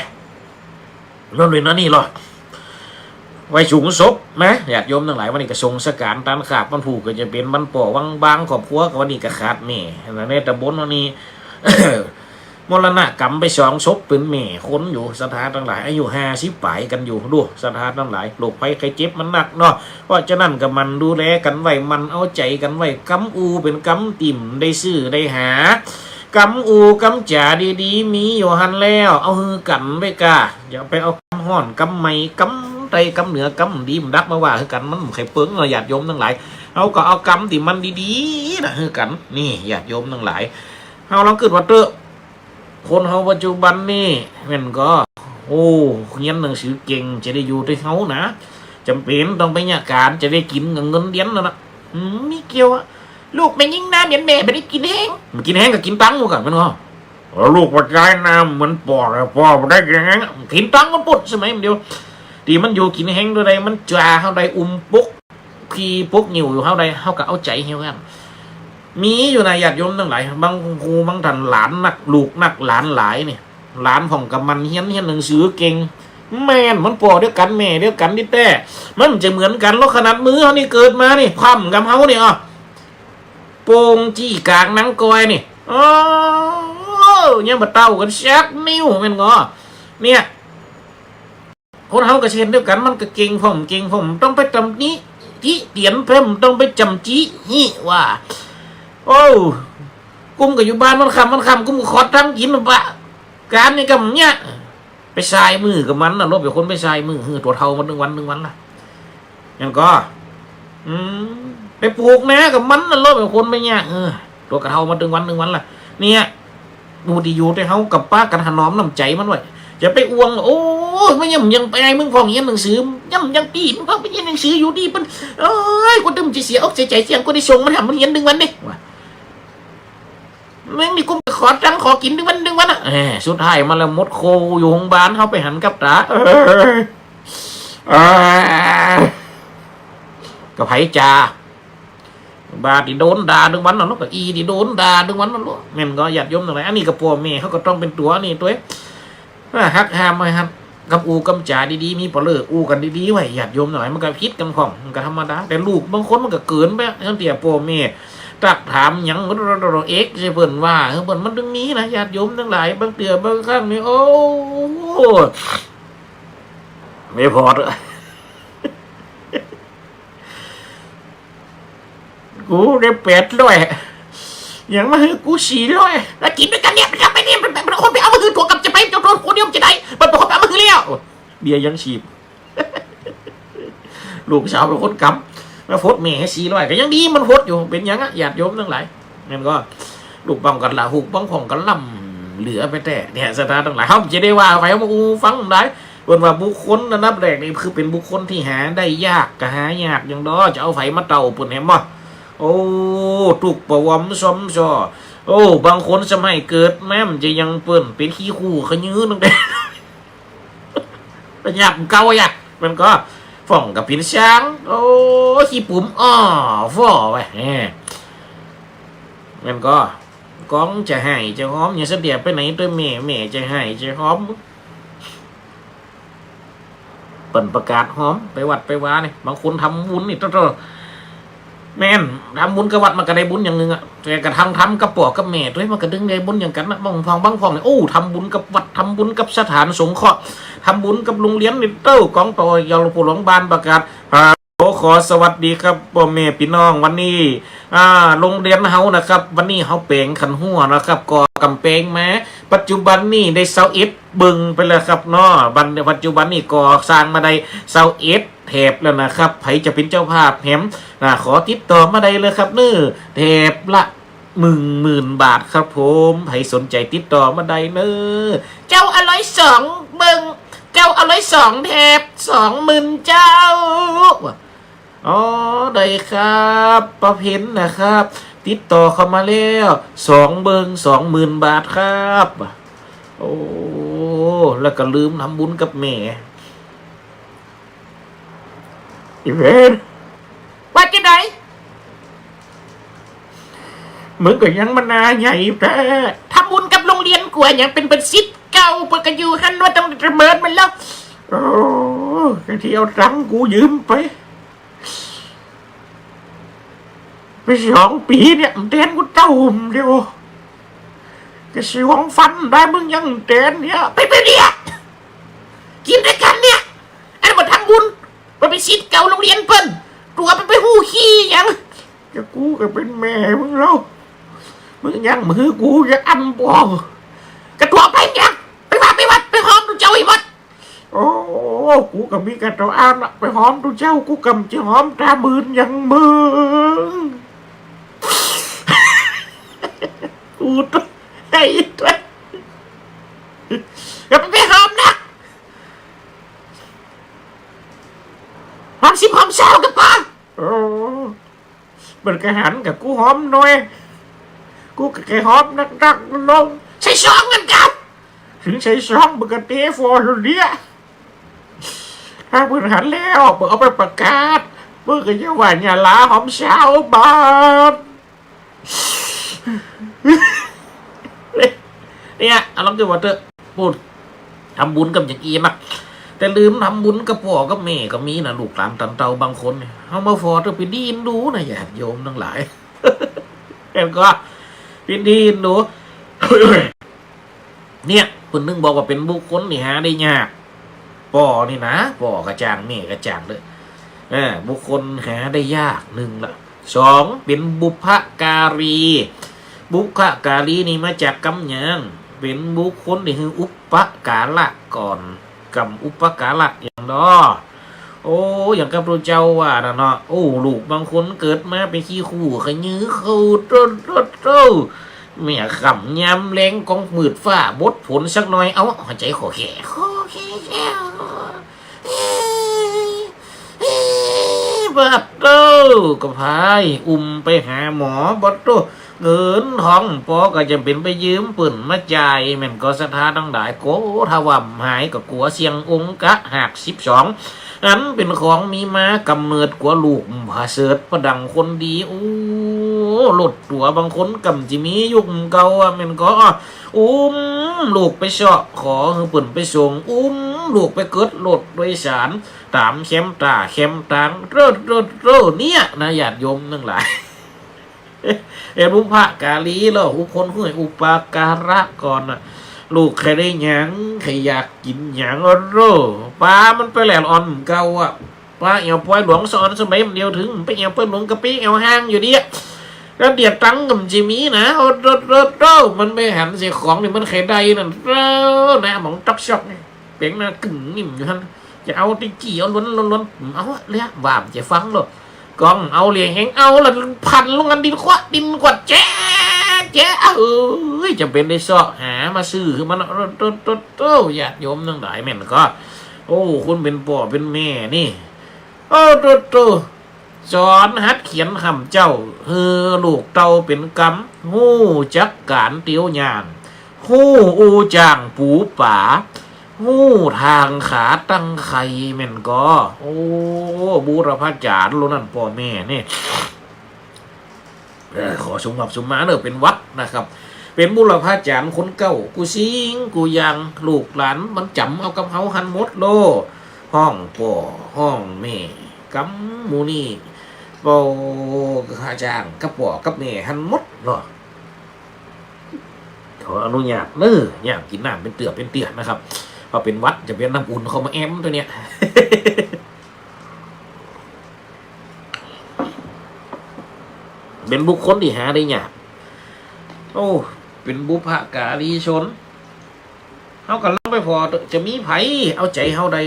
นั่นเลยนะนี่หรอ ไว้สงศพนะ ญาติโยมตังหลาย วันนี้ก็สงสก๋านตานขาบ วันพูกก็จะเป๋นวันป้อ บาง บางครอบครัวก็วันนี้ก็ขาดแม่ ในต๋ำบลวันนี้ มรณะกรรมไปสองศพ เป๋นแม่คนอยู่ ศรัทธาตังหลาย อายุห้าสิบป๋ายกั๋นอยู่ ดู ศรัทธาตังหลาย โรคภัยไข้เจ็บมันหนักเนาะ เพราะฉะนั้นก็หมั่นดูแลกั๋นไว้ หมั่นเอาใจ๋กั๋นไว้ กำอู่เป๋นกำตี้บ่ได้ซื้อได้หา กำอู่กำจ๋าดีๆ มีอยู่หั้นแล้ว เอาหื้อกั๋นไปก้า อย่าไปเอากำฮ้อนกำไหม้ กำใต้กำเหนือกำดี บ่ดักมาว่าหื้อกั๋น มันบ่ใค่เปิงเนาะ ญาติโยมตังหลาย เฮาก็เอากำตี้มันดีๆ น่ะ หื้อกั๋น นี่ ญาติโยมตังหลาย เฮาลองกึ๊ดว่าเต๊อะ คนเฮาปัจจุบันนี่ แม่นก่อ โอ้ เฮียนหนังสือเก่ง จะได้อยู่ตี้เฮานะ จ๋ำเป๋นต้องไปเยียะก๋าน จะได้กิ๋นกับเงินเดือนนั่นน่ะ อืม มีเกี่ยวอะ ลูกแม่ญิงนาเหมียนแม่บ่ได้กิ๋นแฮง บ่กิ๋นแฮงก็กิ๋นตังค์มันก่อ แม่นก่อ แล้วลูกบ่ใจ๊นาเหมือนป้อ แล้วป้อบ่ได้กิ๋นแฮง กิ๋นตังค์มันปุ้น สมัยมันเดียว ตี้มันอยู่กิ๋นแฮงตวยใด มันจ๋าเฮาได้อุ้มปก ขี่ปกหิ้วอยู่เฮาได้ เฮาก็เอาใจ๋เฮากัน มีอยู่นะ ญาติโยมตังหลาย บางครูบางต้านหลานนัก ลูกนักหลานหลายนี่ หลานพ่องก็หมั่นเฮียน เฮียนหนังสือเก่ง แม่น มันป้อเดียวกั๋น แม่เดียวกั๋นตี้แต๊ มันจะเหมือนกั๋นหรอก ขนาดมือเฮานี่เกิดมานี่ พร่ำกับเฮานี่ อ้อ โป่งจี้ก๋างหนังกอยนี่ โอ้ ยังบ่เต้ากั๋นสักนิ้ว แม่นก่อ เนี่ย คนเฮาก็เช่นเดียวกั๋น มันก็เก่งพ่อง เก่งพ่อง บ่ต้องไปตำหนิติเตียนเพิ่น บ่ต้องไปจ๋ำจี้หิว่า โอ้ กุมก็อยู่บ้านวันค่ำวันค่ำ กุมก็ขอดตังค์กิ๋นบ่ปะ ก๋านนี่ก็บ่เยียะ ไปซายมือกับมันน่ะ ลบไปคนไปซายมือ หื้อตั๋วเฒ่ามาตึงวันตึงวันละ แม่นก่อ อืม ไปปูกนากับมันน่ะ ลบไปคนไปเยียะ เออ ตั๋วกะเฒ่ามาตึงวันตึงวันละ เนี่ย หมู่ตี้อยู่ตี้เฮาก็ปากั๋นถนอมน้ำใจ๋มันไว้ อย่าไปอ้วง โอ้ย มันยัง ยังไป มึงพ่องเฮียนหนังสือ ยัง ยังปี้ มึงพ่องไปเฮียนหนังสืออยู่ตี้เปิ้น โอ้ย กูตึงจะเสียอกเสียใจ๋เสี้ยง กูได้ส่งมันหามันเฮียนตึงวันนี่ ว่า มึงนี่กุมขอตังค์ขอกิ๋นตึงวันตึงวันอะ แหม สุดท้ายมาแล้วหมดโคอยู่โฮงบาล เฮาไปหันกับต๋า เอ้ย เอ้ย ก็ไผจ่า บ่าตี้โดนด่าตึงวันนั่นเนาะ ก็อี้ตี้โดนด่าตึงวันนั่นเนาะ แม่นก่อ ญาติโยมตังหลาย อันนี้ก็ป้อแม่เฮาก็ต้องเป๋นตั๋วนี่ตวย อ่า หักห้ามไว้ครับ กับอู้กำจ๋าดีๆ มีปอเล่ออู้กั๋นดีๆ ไว้ ญาติโยมตังหลาย มันก็ผิดกั๋นพ่อง มันก็ธรรมดา แต่ลูกบางคนมันก็เกิ๋นไป ตั้งแต่ป้อแม่ตักถามหยัง เอ็กใส่เปิ้นว่า เออ เปิ้นมันตึงมีนะ ญาติโยมตังหลาย บางเตื้อบางครั้งนี่ โอ้ ไม่พอเถอะ กูได้แปดร้อย ยังมาหื้อกูสี่ร้อย แล้วกิ๋นตวยกั๋นเนี่ย มันจะไปเนี่ย มัน มันคนไปเอามาหื้อตั๋วกับจะไป เจ้าตั๋วคนเดียวมันจะได้ มันเป็นคนไปเอามาหื้อแล้ว เบียร์ยังชีพ ลูกสาวเป๋นคนกำ มาฟดแม่หื้อสี่ร้อย ก็ยังดีมันฟดอยู่ เป๋นหยังอะ ญาติโยมตังหลาย แม่นก่อ ลูกบ่างก็ละหุก บ่างพ่องก็ล้ำเหลือไปแต๊ เนี่ย ศรัทธาตังหลาย เฮาจะได้ว่าไผ เฮามาอู้ฟังได้ เปิ้นว่าบุคคลอันดับแรกนี่คือเป๋นบุคคลตี้หาได้ยาก ก็หายากอย่างดอ จะเอาไผมาเต้าเปิ้นแหมบ่ โอ้ ตุ๊กข์ปะวมซ้ำซ้อ โอ้ บางคนสมัยเกิดมามันจะยังเปิ้นเป๋นขี้คู่ขยื้อตั้งแต่ ไปยากเก่าอะ มันก็ ป้องก็เป๋นซ้าง โอ้ ขี้ปุ๋ม อ้อ ฟ้อไป แหม แม่นก่อ ก้องจะไห้จะฮ้อม อย่าเสะเดียะไปไหนตวยแม่ แม่จะไห้จะฮ้อม เปิ้นประกาศฮ้อม ไปวัดไปวานี่ บางคนทำบุญนี่ โต้ แม่น ทำบุญกับวัดมันก็ได้บุญอย่างนึ่งอะ แต่กระทั่งทำกับป้อกับแม่ตวย มันก็ตึงได้บุญอย่างกั๋นนะ บางพ่อง บางพ่องนี่ โอ้ ทำบุญกับวัด ทำบุญกับสถานสงเคราะห์ ทำบุญกับโรงเรียนนี่ โต้ ก้องปอยอหลวงปู่หลวงบ้านประกาศ ฮัลโหล ขอสวัสดีครับ ป้อแม่ปี้น้อง วันนี้ อ่า โรงเรียนเฮานะครับ วันนี้เฮาแป๋งขันหัวนะครับ ก่อก๋ำแปงมา ปัจจุบันนี่ได้ซาวเอ็ดเบิ่งไปแล้วครับเนาะ บัด ปัจจุบันนี่ก่อสร้างมาได้ซาวเอ็ดแถบแล้วนะครับ ใผจะเป๋นเจ้าภาพแหม อ่า ขอติดต่อมาได้เลยครับเน้อ แถบละหนึ่งหมื่นบาทครับผม ใผสนใจ๋ติดต่อมาได้เน้อ เจ้าเอาร้อยสองเบิ่ง เจ้าเอาร้อยสองแถบ สองหมื่นเจ้า อ๋อ ได้ครับ ป้าเพ็ญนะครับ ติดต่อเข้ามาแล้ว สองเบิ่ง สองหมื่นบาทครับ โอ้ แล้วก็ลืมทำบุญกับแม่ อีเวน ว่าจะได มึงก็ยังมาหน้าใหญ่แต๊ ทำบุญกับโรงเรียนกั๋ว ยังเป๋น เป๋นศิษย์เก่า เปิ้นก็อยู่หั้น ว่าต้องเสมอมันแล้ว โอ้ ก็ที่เอาตังค์กูยืมไป ไปสองปี๋เนี่ย มึงแตนกูเต้าหนึ่งเดียว กระทรวงฟันได้ มึงยังแตนเนี่ย ไป ไปเนี่ย กิ๋นตวยกั๋นเนี่ย อันนั้นบ่ทำบุญ มันเป๋นศิษย์เก่าโรงเรียนเปิ้น ตั๋วมันไปฮู้ขี้หยัง ก็กูก็เป๋นแม่มึงแล้ว มึงยังหื้อกูจะอำป้อ ก็ตั๋วไปเนี่ย ไปวัด ไปวัด ไปฮ้อมตุ๊เจ้าให้หมด โอ้ กูก็มีแก่ตั๋วอั้นน่ะ ไปฮ้อมตุ๊เจ้า กูกำจะฮ้อมต๋ามื่นอย่างมึง กูต้อง ไอ้ตวย อย่าไปฮ้อมนะ ฮ้อมสิบ ฮ้อมซาวก็ปา โอ้ เปิ้นก็หันกับกูฮ้อมหน่อย กูก็แค่ฮ้อมนักๆ ลงๆ ใส่ซองกันกับ ถึงใส่ซอง เปิ้นก็เตะฟออยู่เนี่ย ถ้าเปิ้นหันแล้ว เปิ้นเอาไปประกาศ เปิ้นก็จะว่าเนี่ยลาฮ้อมซาวบาท เนี่ย เอาลองดูว่าเต๊อะ ปูด ทำบุญกับอย่างอี้มัก แต่ลืมทำบุญกับป้อกับแม่ก็มีนะ ลูกหลานตันเตาบางคนเนี่ย เฮามาฟ้อเต๊อะ ไปดิ้นดูนะ ญาติโยมตังหลาย เห็นก่อ ไปดิ้นดู เนี่ย เปิ้นนึ่งบอกว่าเป๋นบุคคลตี้หาได้ยาก ป้อนี่นะ ป้อก็จ้าง แม่ก็จ้างเต๊อะ เออ บุคคลหาได้ยากนึ่งละ สอง เป๋นบุพการี บุพการีนี่มาจากกำหยัง เป๋นบุคคลตี้หื้ออุปการะก่อน กำอุปการะอย่างดอ โอ้ อย่างกับพระเจ้าว่าน่ะเนาะ โอ้ ลูกบางคนเกิดมาเป๋นขี้คู่ขยื้อเข้าโต๊ะโต๊ะโต๊ะ แม่ค่ำยามแลงกองมืดฟ้าบดฝนสักหน่อย เอ้า หัวใจ๋ขอแค่ ขอแค่แค่ บาดโต้ ก็พายอุ้มไปหาหมอ บาดโต้ เงินทองปอก็จำเป๋นไปยืมเปิ้นมาจ่าย แม่นก่อศรัทธาตังหลาย โก ถ้าว่าหายก็กั๋วเสี้ยงองค์กะหากสิบสอง อันเป๋นของมีมากำเนิดกั๋วลูกผะเสริฐประดังคนดี โอ้ รถตั๋วบางคนกำจิมียุคเก่าอะ แม่นก่อ อุ้มลูกไปเซาะ ขอหื้อเปิ้นไปส่ง อุ้มลูกไปเกิดรถโดยสาร ต๋ามแคมต๋าแคมตาง โต้ โต้ โต้ เนี่ยนะ ญาติโยมตังหลาย เป๋นบุพการีแล้ว บุคคลหื้ออุปการะก่อนน่ะ ลูกใค่ได้หยัง ใค่อยากกิ๋นหยัง โอ้โห ปามันไปแหละอ่อนเก่าอะ ปาแอ่วปอยหลวงสะออนสมัยมันเดียวเถิง ไปแอ่วปอยหลวงก็ไปแอ่วห่างอยู่ดีอะ แล้วเดี๋ยวตังค์ก็บ่มีนะ โอ้โห โอ้โห โอ้โห มันไปหันเสียของตี้มันใค่ได้นั่น โอ้โห หน้าหมองต๊อกซอกนี่ เป๋งหน้ากึ่งนิ่มอยู่หั้น จะเอาตี้จี้เอาล้วนล้วนล้วน เอาเลย ว่าบ่จะฟังหรอก ก้องเอาเหลียงแหงเอาละ พันลงอันดินขว้า ดินกวาด แจ๊ะ แจ๊ะ เอ้ย จำเป๋นได้เซาะหามาซื้อหื้อมัน โอ้โห โอ้โห โอ้โห ญาติโยมตังหลาย แม่นก่อ โอ้ คนเป๋นป้อเป๋นแม่นี่ โอ้โห โอ้โห โอ้โห สอนหัดเขียนคำเจ้า หื้อลูกเต้าเป๋นกำ ฮู้จักก๋านเตียวย่าง ฮู้อู้จ้างปู๋ป๋า ฮู้ตางขาตั้งไข่แม่นก่อ โอ้ บุรพาจ๋ารย์โลนั้นป้อแม่นี่ เออ ขอสุขภาพสุขมาเน่อ เป๋นหวัดนะครับ เป๋นบุรพาจ๋ารย์คนเก่า กู้สิ่งกู้อย่าง ลูกหลานมันจ๋ำเอากับเฮาหั้นหมดโล ฮ้องป้อ ฮ้องแม่ กำหมู่นี้ ป้อ ข้าจ้างกับป้อกับแม่หั้นหมดเนาะ ขออนุญาตเน้อ ย่างกิ๋นน้ำเป๋นเตื้อเป๋นเตื้อนะครับ เพราะเป๋นหวัดจะเป๋นน้ำอุ่นเข้ามาแอมตั๋วเนี้ย เป๋นบุคคลตี้หาได้ยาก โอ้ เป๋นบุพการีชน เฮาก่ำลังไปผ่อจะมีใผเอาใจ๋เฮาได้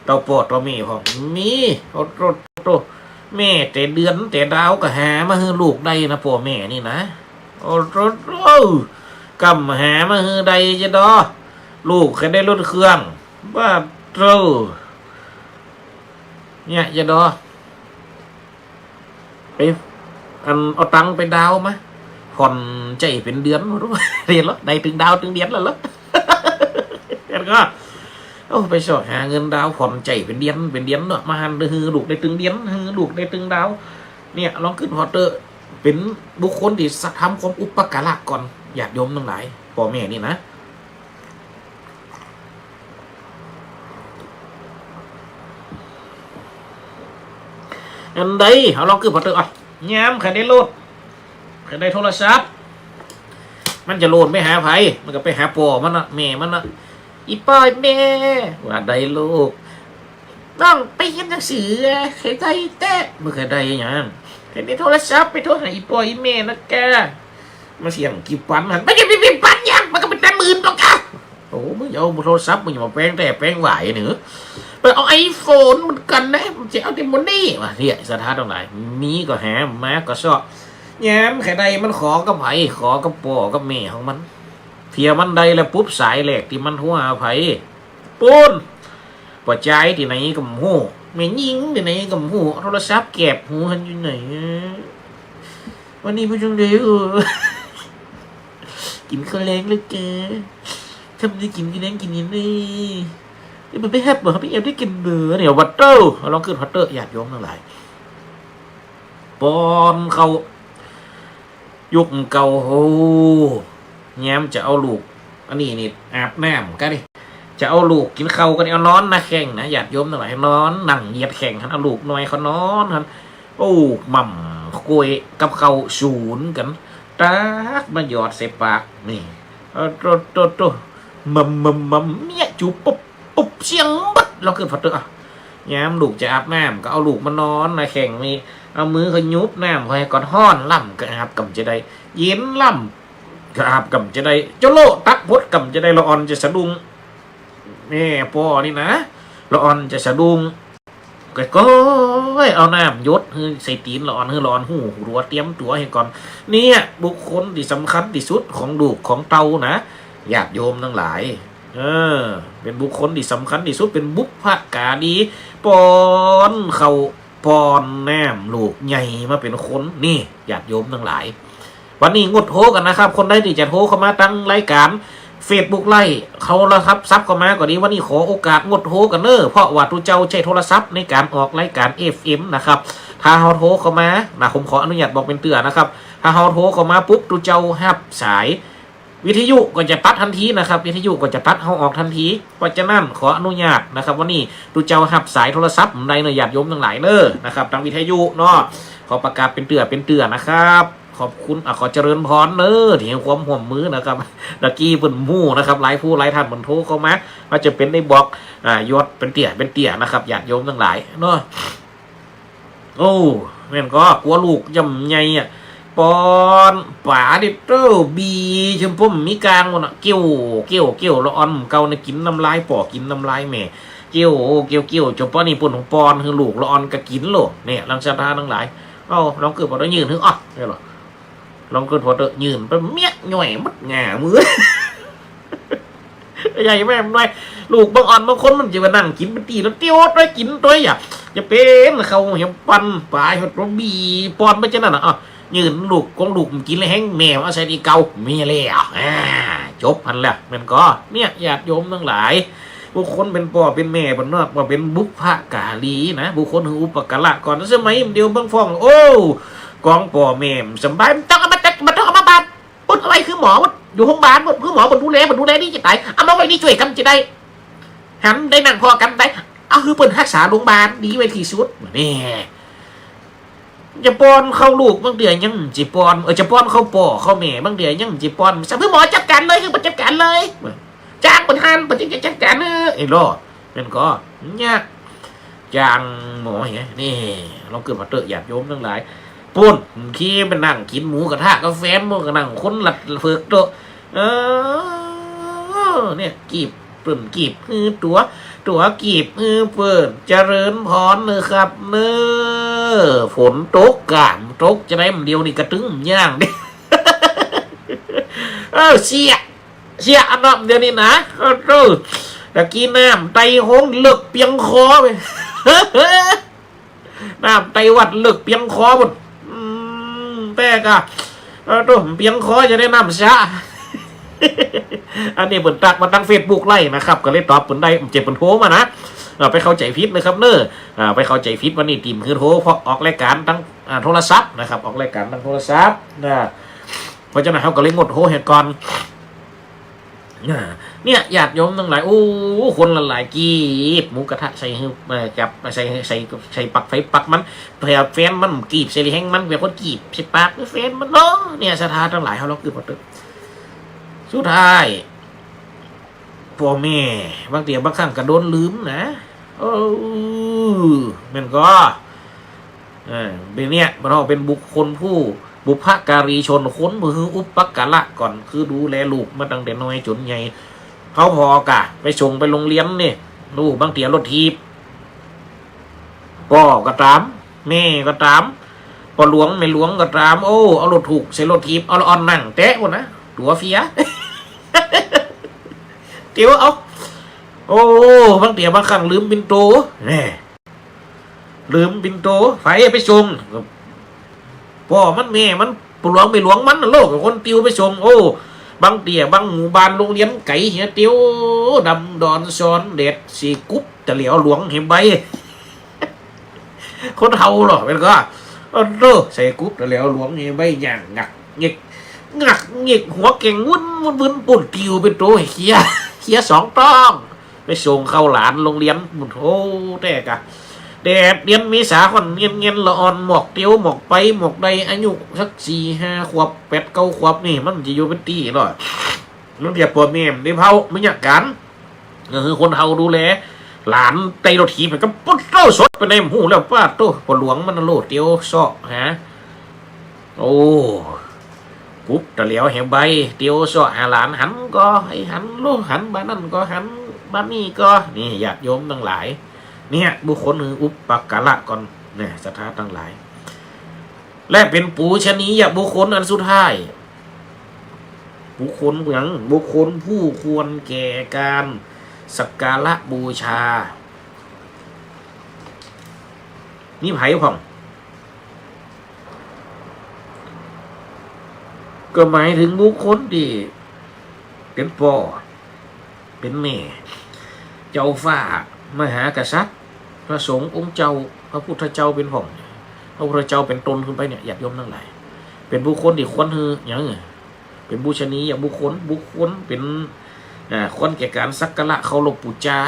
เต้าป้อเต้าแม่พ่อง มี โอ้โต โต แม่แต่เดือนแต่ดาวก็หามาหื้อลูกได้นะ ป้อแม่นี่นะ โอ้โต โต ก่ำหามาหื้อได้จะดอ ลูกก็ได้รถเครื่อง บ้าโต เนี่ยจะดอ ไป อัน เอาตังค์ไปดาวน์มา ผ่อนใจ๊เป๋นเดือน เรียนเหรอ ได้ตึงดาวน์ตึงเดือนแล้วเหรอ เรียนก็ โอ้ ไปเซาะหาเงินดาวน์ผ่อนใจ๊เป๋นเดือน เป๋นเดือนเนาะ มาหั้นหื้อลูกได้ตึงเดือน หื้อลูกได้ตึงดาวน์ เนี่ย ลองกึ๊ดผ่อเต๊อะ เป๋นบุคคลตี้ทำความอุปการะก่อน ญาติโยมตังหลาย ป้อแม่นี่นะ อันใด เอาลองกึ๊ดผ่อเต๊อะ อ่ะ ยามใผได้รถ ใผได้โทรศัพท์ มันจะโลนไปหาใผ มันก็ไปหาป้อมันน่ะ แม่มันน่ะ อี่ป้ออี่แม่ ว่าได้ลูก น้องไปเฮียนหนังสือ ใผได้แต๊ บ่ใค่ได้หยัง ใผได้โทรศัพท์ ไปโทรหาอี่ป้ออี่แม่นะแก มาเสี้ยงกี่ปันหั้น บ่ใจ้ไป ไปปันหยัง มันก็เป๋นแต่หมื่นดอกกะ โอ้ มึงจะเอาโทรศัพท์ มึงจะมาแปลงแต๊แปลงหวายเนาะ ไปเอาไอโฟนเหมือนกั๋นนะ มึงจะเอาแต่โมเน่ ว่าเสียศรัทธาตังหลาย มีก็หา มาก็เซาะ ยามใผได้มันขอกับใผ ขอกับป้อกับแม่ของมัน เที่ยมันได้แล้วปุ๊บ สายแรกตี้มันโทรหาใผ ปู๊น ป้อจายตี้ไหนก็บ่ฮู้ แม่ญิงตี้ไหนก็บ่ฮู้ โทรศัพท์แกบหูหั้นอยู่ไหน วันนี้บ่จั่งใด เออ กิ๋นข้าวแลงแล้วแก ทำได้กิ๋นข้าวแลงกิ๋นหยังนี่ เดี๋ยวมันไปฮับบ่ ไปแอ่วได้กิ๋นเบ้อเนี่ย ว่าเต๊อะ ลองกึ๊ดผ่อเต๊อะ ญาติโยมตังหลาย ป้อนข้าว ยุคเก่า โอ้ ยามจะเอาลูก อันนี้นี่ อาบน้ำก่อนนี่ จะเอาลูกกิ๋นข้าวก่อนนี่ เอานอนหน้าแข้งนะ ญาติโยมตังหลาย นอน นั่งเหยียดแข้งหั้น เอาลูกน้อยเขานอนหั้น โอ้ หม่ำก๋วยกับข้าวสูนกั๋น ตักมาหยอดใส่ปาก นี่ เออ โต โต โต หม่ำ หม่ำ หม่ำ เมี้ย จูบปุ๊บ ปุ๊บ เสี้ยงบัด ลองกึ๊ดผ่อเต๊อะ อ่ะ ยามลูกจะอาบน้ำ ก็เอาลูกมานอนหน้าแข้งนี่ เอามือขยุบน้ำเข้าหื้อก่อน ฮ้อนล้ำก็อาบก่ำจะได้ เย็นล้ำก็อาบก่ำจะได้ จะโละตั๊กพดก่ำจะได้ ละอ่อนจะสะดุ้ง แม่ป้อนี่นะ ละอ่อนจะสะดุ้ง ก็ ก็เอาน้ำหยดหื้อใส่ตี๋นละอ่อน หื้อละอ่อนฮู้ตั๋ว เตรียมตั๋วหื้อก่อน เนี่ย บุคคลตี้สำคัญตี้สุดของลูกของเต้านะ ญาติโยมตังหลาย เออ เป๋นบุคคลตี้สำคัญตี้สุด เป๋นบุพการี ป้อนข้าว ป้อนน้ำลูกใหญ่มาเป๋นคน นี่ ญาติโยมตังหลาย วันนี้งดโทรกั๋นนะครับ คนใดตี้จะโทรเข้ามาตางรายก๋านเฟซบุ๊กไลฟ์ โทรศัพท์เข้ามาก็ดี วันนี้ขอโอกาสงดโทรกั๋นเน้อ เพราะว่าตุ๊เจ้าใจ๊โทรศัพท์ในก๋านออกรายก๋านเอฟเอ็มนะครับ ถ้าเฮาโทรเข้ามานะ ผมขออนุญาตบอกเป๋นเตื้อนะครับ ถ้าเฮาโทรเข้ามาปุ๊บ ตุ๊เจ้าฮับสาย วิทยุก็จะตัดตันทีนะครับ วิทยุก็จะตัดเฮาออกตันที เพราะฉะนั้นขออนุญาตนะครับ วันนี้ตุ๊เจ้าฮับสายโทรศัพท์บ่ได้เน้อ ญาติโยมตังหลายเน้อนะครับ ตางวิทยุเนาะ ขอประกาศเป๋นเตื้อเป๋นเตื้อนะครับ ขอบคุณ อ่ะ ขอเจริญพรเน้อ ตี้หื้อความฮ่วมมือนะครับ ตะกี้เปิ้นฮู้นะครับ หลายผู้หลายต้านเปิ้นโทรเข้ามา ว่าจะเป๋นได้บอก อ่า ยอดเป๋นเตื้อเป๋นเตื้อนะครับ ญาติโยมตังหลายเนาะ โอ้ แม่นก่อ กั๋วลูกย่ำใหญ่อะ ป้อนป๋าดิเต้อ บีชมพูมีกลางหมดน่ะ เกี้ยว เกี้ยว เกี้ยว ละอ่อนเก่าเนี่ยกิ๋นน้ำลายป้อกิ๋นน้ำลายแม่ เกี้ยว เกี้ยว เกี้ยว จนป้อนี่เปิ้นป้อนหื้อลูก ละอ่อนก็กิ๋นโลด เนี่ย หลังศรัทธาตังหลาย เอ้า ลองกึ๊ดผ่อเต๊อะ ยื่นหื้อ อ่ะ เนี่ยเหรอ ลองกึ๊ดผ่อเต๊อะ ยื่นไปเมี้ย ย่อยหมดง่ามือ ใหญ่แม่มันด้วย ลูกบางอ่อนบางคนมันจะมานั่งกิ๋นเป๋นตี้แล้วเตี้ยวด้วยกิ๋นตวยอะ จะเป๋นข้าวเหียมปันป๋าเหียมบีป้อนไปจะนั้นน่ะ อ่ะ ยื่นลูกของลูกมันกิ๋นแล้วแฮง แม่มันเอาใส่ตี้เก่า มีแล้ว อ่า จบหั้นแหละ แม่นก่อ เนี่ย ญาติโยมตังหลาย บุคคลเป๋นป้อเป๋นแม่เปิ้นเนาะ ว่าเป๋นบุพการีนะ บุคคลหื้ออุปการะก่อน สมัยเดียวบางพ่อง โอ้ ของป้อแม่บ่สำบาย บ่ต้องเอามาตัด บ่ต้องเอามาบาด ปุ้นเอาไว้หื้อหมอปุ้น อยู่โฮงบาลปุ้น หื้อหมอเปิ้นดูแล เปิ้นดูแลดีจะต๋าย เอามาไว้นี่จ้วยกำจะได้ หันได้นั่งผ่อกันได้ เอาหื้อเปิ้นฮักษาโฮงบาลดีไว้ตี้สุด นี่ จะป้อนเข้าลูกบางเตื้อยังบ่ป้อน เออ จะป้อนเข้าป้อเข้าแม่บางเตื้อยังบ่ป้อน สะ หื้อหมอจัดก๋านเลย หื้อเปิ้นจัดก๋านเลย จ้างเปิ้นหั้น เปิ้นจะจัดก๋าน เออ ไอ้ล้อ แม่นก่อ เนี่ย จ้างหมอเหีย นี่ ลองกึ๊ดมาเต๊อะ ญาติโยมตังหลาย ปุ้น ขี้ไปนั่งกิ๋นหมูกระทะกับแฟน ปุ้นก็นั่งคนละเผิกโต๊ะ เออ เนี่ย กีบเปิ้นกีบหื้อตั๋ว ตั๋วกีบหื้อเปิ้น เจริญพรเน่อครับเน่อ ฝนตกก้าบ่ตก จะได้มื้อเดียวนี่กระตึงบ่ย่างเด้ เออ เสีย เสียอันนั้นเดี๋ยวนี้นะ โอ้โธ่ ตะกี้น้ำใต้ห้องเลิกเปียงคอไป น้ำใต้วัดเลิกเปียงคอปุ้น อืม แต่ก็ โอ้โธ่ เปียงคอจะได้น้ำสะ อันนี้เปิ้นตั๊กมาตางเฟซบุ๊กไลฟ์นะครับ ก็เลยตอบเปิ้นได้ บ่ใจ้เปิ้นโทรมานะ อ่า ไปเข้าใจ๋ผิดนะครับเน่อ อ่า ไปเข้าใจ๋ผิด วันนี้ตี้หื้อโทร เพราะออกรายก๋านตาง อ่า โทรศัพท์นะครับ ออกรายก๋านตางโทรศัพท์นะ เพราะฉะนั้นเฮาก็เลยงดโทรหื้อก่อน อ่า เนี่ย ญาติโยมตังหลาย โอ้ คนละหลายกีบ หมูกระทะใส่หื้อ เอ่อ กับ ใส่ ใส่ ใส่ปลั๊กไฟปลั๊กมัน แผนแฟนมันกีบใส่แฮงมัน แผนคนกีบใส่ปากแฟนมันเนาะ เนี่ย ศรัทธาตังหลาย เฮาลองกึ๊ดมาเต๊อะ สุดท้าย ป้อแม่ บางเตื้อบางครั้งก็โดนลืมนะ เออ แม่นก่อ เออ เป๋นเนี่ย เฮาเป๋นบุคคลผู้ บุพการีชน คนผู้หื้ออุปการะก่อน คือดูแลลูกมาตั้งแต่น้อยจ๋นใหญ่ เฮาผ่อก่ะ ไปส่งไปโฮงเฮียนนี่ ลูกบางเตื้อรถถีบ ป้อก็ต๋าม แม่ก็ต๋าม ป้อหลวงแม่หลวงก็ต๋าม โอ้ เอารถถูกใส่รถถีบ เอาละอ่อนนั่งแต๊ปุ้นนะ ตั๋วเสีย เตียวเอา โอ้ บางเตื้อบางครั้งลืมปิ่นโต แหม ลืมปิ่นโต ใผไปส่ง ป้อมันแม่มัน ป้อหลวงแม่หลวงมันน่ะโลก คนติวไปส่ง โอ้ บางเตื้อบางหมู่บ้านโฮงเฮียนไก๋เหีย ติวดำดอนซอนแดด ใส่กุ๊บตะแหลวหลวงเหียใบ คนเฒ่าเนาะ แม่นก่อ โอ้โธ่ ใส่กุ๊บตะแหลวหลวงเหียใบ ย่างงักเง็ก งักเง็ก หัวแก่งวึ้นวึ้นวึ้น ปุ้นติวปิ่นโต เขีย เขียสองต้อง ไปส่งข้าวหลานโฮงเฮียน โอ้ แต่กะ แดดเดือนเมษาฮ้อนเงียนๆ ละอ่อน หมอกเตียว หมอกไป หมอกใด อายุสักสี่ห้าขวบ แปดเก้าขวบนี่ มันจะอยู่เป๋นตี้เนาะ มันเรียกป้อแม่มันได้เผา มันอยากการ เออ คนเฒ่าดูแล หลานใต้รถถีบมันก็ปุ๊ดโต้สดไปในหมู่แล้ว ป้าโต้ ป้อหลวงมันน่ะโลดเตียวเซาะหา โอ้ กุ๊บตะแหลวเหียใบ เตียวเซาะหาหลาน หันก่อ ไอ้หันโล หันบ้านนั่นก่อ หันบ้านนี่ก่อ นี่ญาติโยมตังหลาย เนี่ย บุคคลหื้ออุปการะก่อน เนี่ย ศรัทธาตังหลาย และเป๋นปูชนียบุคคลอันสุดท้าย บุคคลหยัง บุคคลผู้ควรแก่การสักการะบูชา มีใผพ่อง ก็หมายเถิงบุคคลตี้เป๋นป้อ เป๋นแม่ เจ้าฟ้ามหากษัตริย์ พระสงฆ์องค์เจ้า พระพุทธเจ้าเป๋นพ่อง พระพุทธเจ้าเป๋นต้นขึ้นไปเนี่ย ญาติโยมตังหลาย เป๋นบุคคลตี้ควรหื้อหยัง เป๋นปูชนียบุคคล บุคคลเป๋น อ่า ควรแก่การสักการะเคารพปู๋จา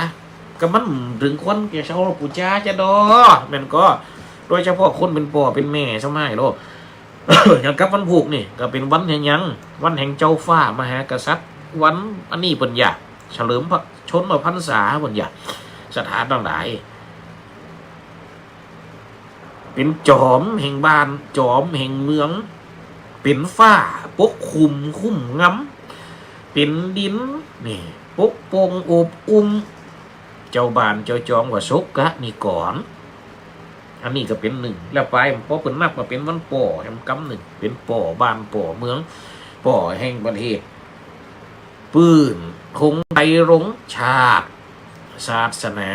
ก็มันเถิงควรแก่เคารพปู๋จาจะดอ แม่นก่อ โดยเฉพาะคนเป๋นป้อเป๋นแม่สมัยโลก อย่างกับวันพูกนี่ ก็เป๋นวันแห่งหยัง วันแห่งเจ้าฟ้ามหากษัตริย์ วันอันนี้เปิ้นหยา เฉลิมพระชนมพรรษาเปิ้นหยา ศรัทธาตังหลาย เป๋นจอมแห่งบ้าน จอมแห่งเมือง เป๋นฟ้าปกคลุมคุ้มงำ เป๋นดินนี่ ปกป้องโอบอุ้ม เจ้าบ้านเจ้าจองว่าโสกะนิกร อันนี้ก็เป๋นนึ่ง แล้วไป พอเปิ้นนับว่าเป๋นวันป้อแหมกำนึ่ง เป๋นป้อบ้านป้อเมือง ป้อแห่งประเทศ ปื้นธงไตรรงค์ ชาติ ศาสนา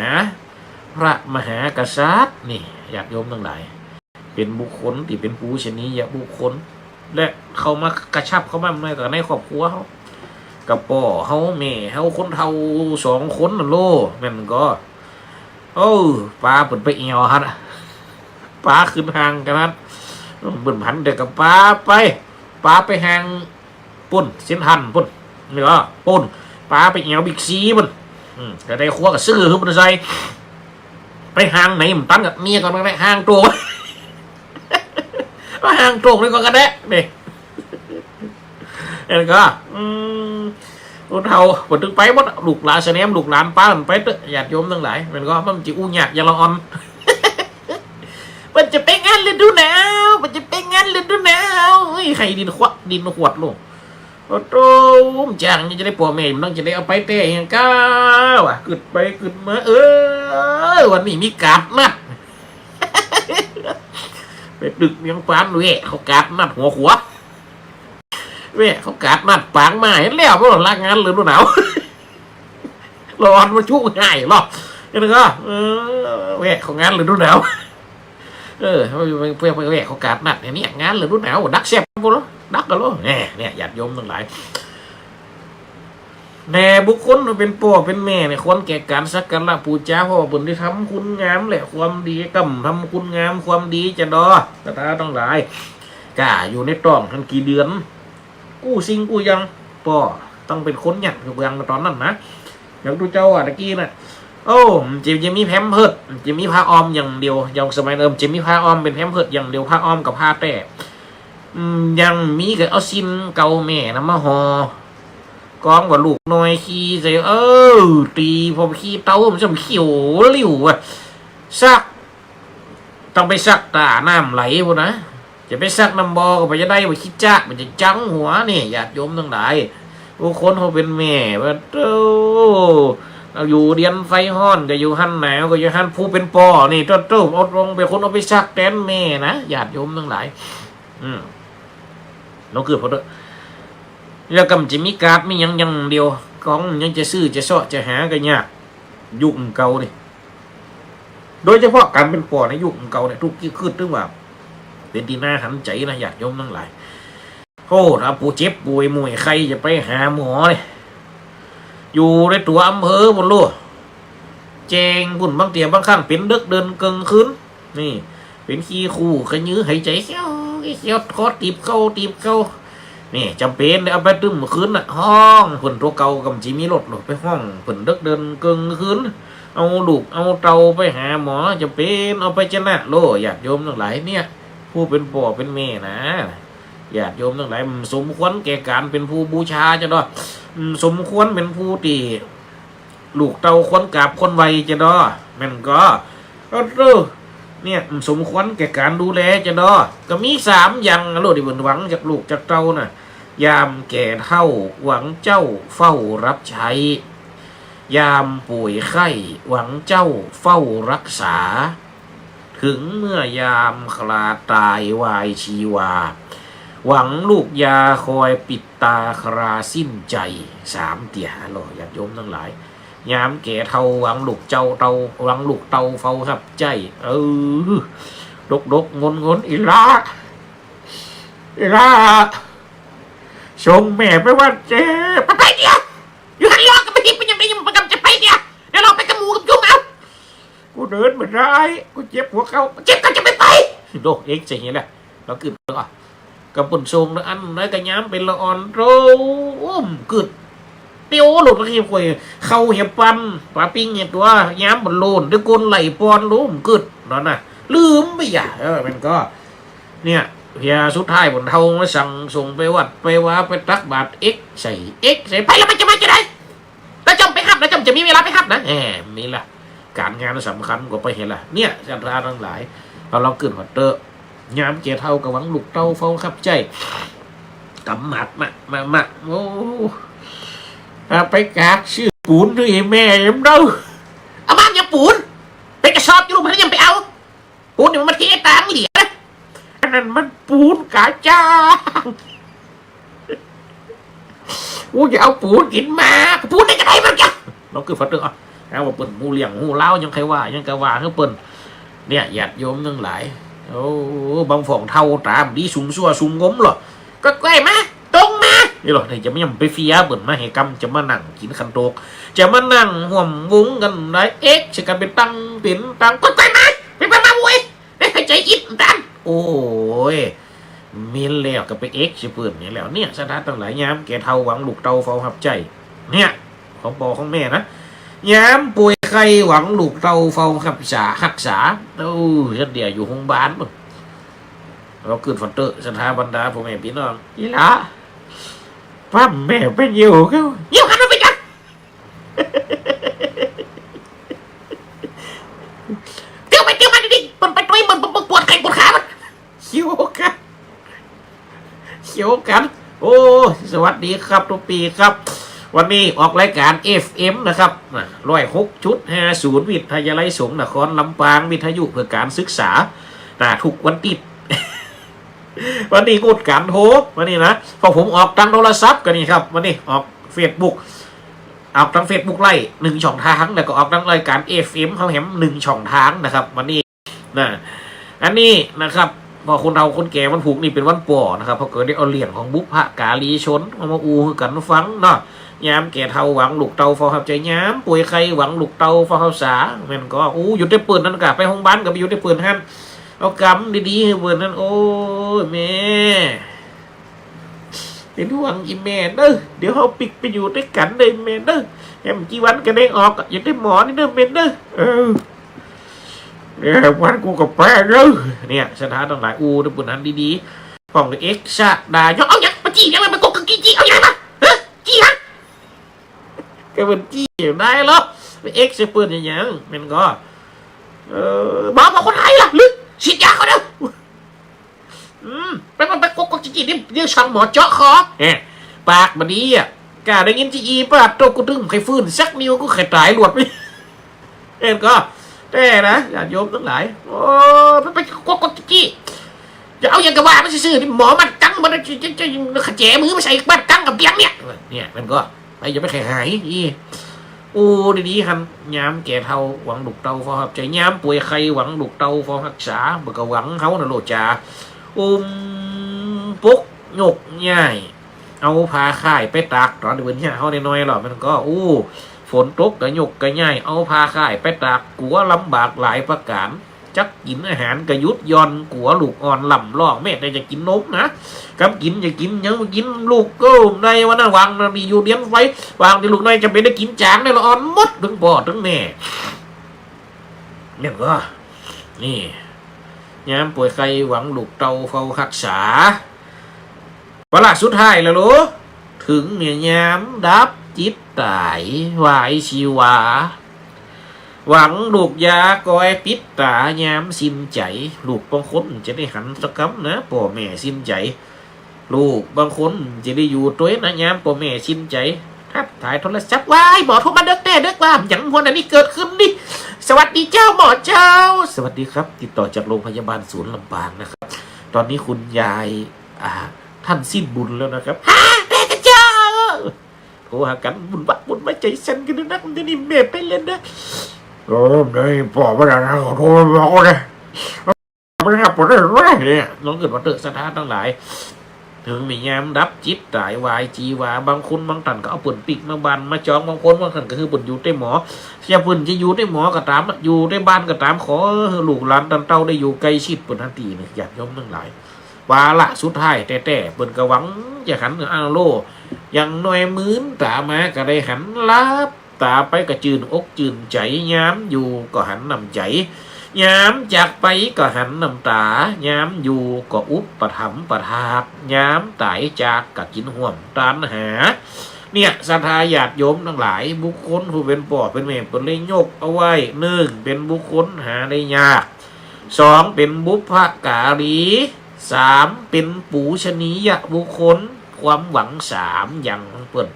พระมหากษัตริย์ นี่ ญาติโยมตังหลาย เป๋นบุคคลตี้เป๋นปูชนียบุคคล และเข้ามากระชับเข้ามาในครอบครัวเฮา กับป้อเฮาแม่เฮาคนเฒ่าสองคนน่ะโล แม่นก่อ เออ ปาเปิ้นไปแอ่วหั้นน่ะ ปาขึ้นห้างกั๋นหั้น เปิ้นหันแต่ก็ปาไป ปาไปห้าง ปุ้น เซ็นทรัลปุ้น นี่ก็ปุ้น ปาไปแอ่วบิ๊กซีปุ้น อืม ก็ได้ครัวก็ซื้อหื้อเปิ้นใส่ ไปห้างไหนบ่ตันกับเมียก่อนก็ได้ ห้างโต ไปห้างโตนี่ก่อนก็ได้ นี่ แล้วก็ อืม คนเฒ่า เปิ้นตึงไปหมด ลูกหลานสะแหนม ลูกหลานปาเปิ้นไปเต๊อะ ญาติโยมตังหลาย แม่นก่อ มันจะอู้ยากอย่างละอ่อน เปิ้นจะไปงานฤดูหนาว เปิ้นจะไปงานฤดูหนาว เฮ้ย ใค่ดินขวัก ดินขวดลูก โอ้โต มันจ้างนี่จะได้ป้อแม่มันต้องจะได้เอาไปแต่หยังก้าวะ กึ๊ดไปกึ๊ดมา เออ วันนี้มีก๋าดนัด ไปตึกเวียงปาน แวะเข้ากาดนัดหัวขัว แวะเข้ากาดนัดปางมา หันแล้ว บ่ลางานฤดูหนาว ร้อนมาชุกง่ายหรอก แล้วก็ เออ แวะเข้างานฤดูหนาว เออ ไป ไป ไปแวะเข้ากาดนัดเนี่ย งานฤดูหนาว ดักแซ่บบ่ล่ะ ดักกั๋นโล แหม เนี่ย ญาติโยมตังหลาย แด่บุคคลผู้เป๋นป้อเป๋นแม่เนี่ย ควรแก่ก๋านสักการะปู๋จา เพราะว่าเปิ้นได้ทำคุณงามและความดี กำทำคุณงามความดีจะดอ ศรัทธาตังหลาย ก้าอยู่ในต๊องหั้นกี่เดือน กู้สิ่งกู้อย่าง ป้อต้องเป๋นคนยัดอยู่เบื้องตอนนั้นนะ อย่างตุ๊เจ้าว่าตะกี้น่ะ โอ้ มันจะ จะมีแพมเพิร์ส มันจะมีผ้าอ้อมอย่างเดียว อย่างสมัยเดิมจะมีผ้าอ้อมเป๋นแพมเพิร์สอย่างเดียว ผ้าอ้อมกับผ้าแต๊ อืม ยังมีก็เอาสิ้นเก่าแม่น่ะมาห่อ กองว่าลูกน้อยขี้ใส่ เออ ตี๋ พอขี้เต๊ามันจะเขียวหลิ้วอะ ซัก ต้องไปซักต้าน้ำไหลพุ้นนะ จะไปซักน้ำบ่อก็บ่จะได้ ว่าขี้จ๊ะ มันจะจังหัวนี่ ญาติโยมตังหลาย ผู้คนเขาเป๋นแม่ว่าโต้ เอาอยู่เดียนไฟฮ้อนก็อยู่หั้น หนาวก็อยู่หั้น ผู้เป๋นป้อนี่โต้ โต้ เอาลงเป๋นคนเอาไปซักแตนแม่นะ ญาติโยมตังหลาย อืม ลองกึ๊ดผ่อเต๊อะ แล้วก็มันจะมีก๋าดมีหยังอย่างเดียว ของมันยังจะซื้อจะเซาะจะหาก็ยาก ยุคเก่านี่ โดยเฉพาะก๋านเป๋นป้อในยุคเก่าเนี่ย ตุ๊กกี้กึ๊ดตึงว่า เป๋นตี้น่าหันใจ๋นะ ญาติโยมตังหลาย โอ้ ถ้าผู้เจ็บป่วยเมื่อยไข้จะไปหาหมอเนี่ย อยู่ในตั๋วอำเภอพุ้นโล แจ้งพุ้น บางเตื้อบางครั้งเป๋นเดิ็กเดินเกิ่งคืน นี่ เป๋นขี้คู้ขะยื้อหายใจ๋เขียวเขียว คอตีบเข่าตีบเข่า นี่จ๋ำเป๋นได้เอาไปตึ้มคืนน่ะ ฮ้องเปิ้นตั๋วเก่าก็บ่จะมีรถหรอก ไปฮ้องเปิ้นเดิ็กเดินเกิ่งคืน เอาลูกเอาเต้าไปหาหมอ จ๋ำเป๋นเอาไปจะนะโล ญาติโยมตังหลายเนี่ย ผู้เป๋นป้อเป๋นแม่นะ ญาติโยมตังหลาย มันสมควรแก่ก๋านเป๋นผู้บูชาจะดอ มันสมควรเป๋นผู้ตี้ ลูกเต้าควรกราบควรไหว้จะดอ แม่นก่อ โอ้โต้ เนี่ย มันสมควรแก่ก๋านดูแลจะดอ ก็มีสามอย่างโลดตี้เปิ้นหวังจากลูกจากเต้าน่ะ ยามแก่เฒ่าหวังเจ้าเฝ้ารับใช้ ยามป่วยไข้หวังเจ้าเฝ้ารักษา ถึงเมื่อยามคราตายวายชีวา หวังลูกยาคอยปิดตาคราสิ้นใจ๋ สามเตื้อโล ญาติโยมตังหลาย ยามแก่เฒ่าหวังลูกเจ้าเต้า หวังลูกเต้าเฝ้าฮับใจ๊ เออ ดกดกงนงน อีหล้า อีหล้า ส่งแม่ไปวัดเจ๊ ไป ไปเตื้อ อยู่หั้นลอ ก็ไป ไปยัง ไปยัง ไปกำจะไปเตื้อ เดี๋ยวลอไปกับหมู่กับจุงเอา กูเดินบ่ได้ กูเจ็บหัวเข่า เจ็บก็จะไปไป โดกเอ็กซ์จะเหียแหละ ลองกึ๊ดก่อ ก็เปิ้นส่งละอันได้ก็ยามเป๋นละอ่อนโต โอ้ กึ๊ด เตียวโลด ก็เหียควย เข้าเหียปัน ป๋าปิ้งเหียตั๋ว ยามบ่โลน เดี๋ยวก้นไหลปอนโล กึ๊ด นั่นน่ะ ลืมไปอย่า เออ มันก็ เนี่ย เหียสุดท้ายเปิ้นเฒ่ามาสั่งส่งไปวัดไปวา ไปตักบาตร เอ็กซ์ใส่ เอ็กซ์ใส่ ไปแล้วมันจะมาจะได้ แล้วจ้อมไปฮับนะ จ้อมจะมีเวลาไปฮับนะ แหม มีละ ก๋านงานสำคัญก็ไปหั้นละ เนี่ย ศรัทธาตังหลาย เอาลองกึ๊ดผ่อเต๊อะ ยามแก่เฒ่าก็หวังลูกเต้าเฝ้าฮับใจ๊ กำหมัดมา มา มา โอ้ เอาไปกากซื้อปูนด้วยแม่เอ็มเด้อ เอามายังปูน เป๋นกระสอบอยู่ลูก มันยังไปเอา ปูนนี่มันมาเทตางเหลียนะ อันนั้นมันปูนกาจ้าง กูจะเอาปูนกิ๋นมา ปูนได้จะได้มันจ้ะ ลองกึ๊ดผ่อเต๊อะ เอาว่าเปิ้นฮู้เรื่องฮู้ราว ยังใค่อยว่า ยังใค่อยว่าหื้อเปิ้น เนี่ย ญาติโยมตังหลาย โอ้ บางพ่องเฒ่าต๋าบ่ดี สุมซั่วสุมงมหรอ ก็แก้มา ตรงมา นี่หรอ เนี่ยจะมาย่ำไปเฟียเปิ้นมาหื้อกำ จะมานั่งกิ๋นขันโตก จะมานั่งฮ่วมวงกั๋นได้ เอกใส่กั๋นเป๋นตังเป๋นตัง ก้อยๆ มา ไปๆ มาเว้ย เอ๊ะ ใจ๋อิดตัน โอ้ย เม้นแล้วก็ไปเอกใส่เปิ้นนี่แล้ว เนี่ย ศรัทธาตังหลาย ยามแก่เฒ่าหวังลูกเต้าเฝ้าฮับใจ๊ เนี่ย ของป้อของแม่นะ ยามป่วยไข้หวังลูกเต้าเฝ้าฮักษา ฮักษา โอ้ ซั้นเดียวอยู่โฮงบาลปู๊น เฮาเกิดฝันเต๊อะ ศรัทธาบรรดาป้อแม่ปี้น้อง อีหล่า ป้ำแม่เป๋นอยู่ เย้าหันมาเป๋นจัง เตี้ยวไปเตี้ยวมาดิ มันไปตวยมัน มันปวดแข้งปวดขา มันเขียวกัน เขียวกัน โอ้ สวัสดีครับตุ๊ปี้ครับ วันนี้ออกรายก๋าน เอฟเอ็ม นะครับ น่ะ ร้อยหกจุดห้าศูนย์ วิทยาลัยสงฆ์นครลำปาง วิทยุเพื่อการศึกษา น่ะ ทุกวันติ๊ด วันนี้งดก๋านโทร วันนี้นะ เพราะผมออกตางโทรศัพท์กั๋นนี่ครับ วันนี้ออกเฟซบุ๊ก ออกตางเฟซบุ๊กไลฟ์หนึ่งช่องตาง แล้วก็ออกตางรายก๋าน เอฟเอ็ม เฮาแหมหนึ่งช่องตางนะครับ วันนี้ นะ อันนี้นะครับ เพราะคนเฒ่าคนแก่วันพูกนี่เป๋นวันป้อนะครับ เพราะก็ได้เอาเรื่องของบุพการีชนเอามาอู้หื้อกั๋นฟังเนาะ ยามแก่เฒ่าหวังลูกเต้าเฝ้าฮับใจ๊ ยามป่วยไข้หวังลูกเต้าเฝ้าฮักษา แม่นก่อ อู้ อยู่แต่เปิ้นหั้นก่ะ ไปโฮงบาลก็ไปอยู่แต่เปิ้นหั้น เอากำดีๆ หื้อเปิ้นหั้น โอ้ย แม่ เป๋นห่วงอี่แม่เน้อ เดี๋ยวเฮาปิ๊กไปอยู่ตวยกั๋นเน้อแม่เน้อ แหมกี่วันก็ได้ออก อยู่ตวยหมอนี่เน้อแม่เน้อ เออ เออ วันกูก็ไปเน้อ เนี่ย ศรัทธาตังหลาย อู้ ตวยเปิ้นหั้นดีๆ ป้องเอกศรัทธา เยาะ เอาหยังมาจี้หยัง มากกกกกกี้ เอาหยังมา ฮะ จี้หยัง ก็เปิ้นจี้ได้เหรอ ไปเอกใส่เปิ้นหยัง แม่นก่อ เออ หมอ หมอคนไข้ล่ะ ลึก ฉีดยาก่อนเด้อ อืม ไป ไป ไป กกกกกี้ เดี๋ยว เดี๋ยวสั่งหมอเจาะคอ แหม ปากบ่ดีอะ ก้าได้ยินจะอี้ ปาดโต้ กูตึงใค่ฟื้นสักนิด กูใค่ต๋ายหลวดไป แม่นก่อ แต๊นะ ญาติโยมตังหลาย โอ้ ไป ไป กกกกกี้ จะเอาหยังก็ว่ามาซื่อๆ นี่หมอมัดกัง มันจะ จะ จะ จะขะแจมือมาใส่มัดกังกับเตียงเนี่ย เนี่ย แม่นก่อ ไป อย่าไปใค่หาย อี้ โอ้ ดีๆ หั้น ยามแก่เฒ่าหวังลูกเต้าเฝ้าฮับใจ๊ ยามป่วยไข้หวังลูกเต้าเฝ้าฮักษา บ่ก็หวังเฮาน่ะโลดจ๋า อุ้มปกยกย้าย เอาผ้าค่ายไปตาก ต๋อนเปิ้นเยียะเฮาน้อยๆ แล้ว มันก็ อู้ ฝนตกก็ยกก็ย้าย เอาผ้าค่ายไปตาก กั๋วลำบากหลายประก๋าน จักกิ๋นอาหารก็หยุดย่อน กั๋วลูกอ่อนล่ำลอง แม้แต่จะกิ๋นนมนะ กำกิ๋นจะกิ๋นหยังกิ๋น ลูกก็ได้ว่านะ วางนะ มีอยู่เดียนไฟ วางตี้ลูกน้อยจะเป๋นได้กิ๋นจ๋างได้ละอ่อนหมด ตึงป้อตึงแม่ เนี่ยก็ นี่ ยามป่วยไข้หวังลูกเต้าเฝ้าฮักษา วาระสุดท้ายแล้วโล เถิงเมื่อยามดับจิตต๋าย วายจีวา หวังลูกยาคอยปิดต๋า ยามสิ้นใจ๋ ลูกบางคนจะได้หันสักกำนะ ป้อแม่สิ้นใจ๋ ลูกบางคนจะได้อยู่ตวยนะ ยามป้อแม่สิ้นใจ๋ ทักทายโทรศัพท์ ว้าย หมอโทรมาเดิ็กแต๊เดิ็กว่า หยังฮวนอันนี้เกิดขึ้นนี่ สวัสดีเจ้าหมอเจ้า สวัสดีครับ ติดต่อจากโรงพยาบาลศูนย์ลำปางนะครับ ต๋อนนี้คุณยาย อ่า ท่านสิ้นบุญแล้วนะครับ ฮะ แม่กระเจ้า โทรหากั๋น บุญวะบุญวะ ใจ๋สั่นกั๋นนัก มันจะนี่แม่ไปแล้วนะ เออ ได้ป้อมาแล้วนะ ขอโทษบอกว่านะ บ่ได้หับบ่ได้หัวเนี่ย ลองเกิดว่าเต๊อะ ศรัทธาตังหลาย เถิงเมื่อยามดับจิตต๋าย วายจีวา บางคนบางต้านก็เอาเปิ้นปิ๊กมาบ้านมาจอง บางคนบางต้านก็หื้อเปิ้นอยู่ตวยหมอ จะเปิ้นจะอยู่ตวยหมอก็ต๋าม อยู่ตวยบ้านก็ต๋าม ขอหื้อลูกหลานต้านเต้าได้อยู่ใก้ชิดเปิ้นหั้นตี้นะ ญาติโยมตังหลาย วาระสุดท้ายแต๊ๆ เปิ้นก็หวังจะหัน อ้าวโล อย่างน้อยมืนต๋ามาก็ได้หัน หลับต๋าไปก็จื้นอกจื้นใจ๋ ยามอยู่ก็หันน้ำใจ๋ ยามจากไปก็หันน้ำต๋า ยามอยู่ก็อุปถัมภ์ประทาก ยามต๋ายจากก็กิ๋นฮ่วมตานหา เนี่ย ศรัทธาญาติโยมตังหลาย บุคคลผู้เป๋นป้อเป๋นแม่ เปิ้นเลยยกเอาไว้ นึ่ง เป๋นบุคคลหาได้ยาก สอง เป๋นบุพการี สาม เป๋นปูชนียบุคคล ความหวังสามอย่างของเปิ้น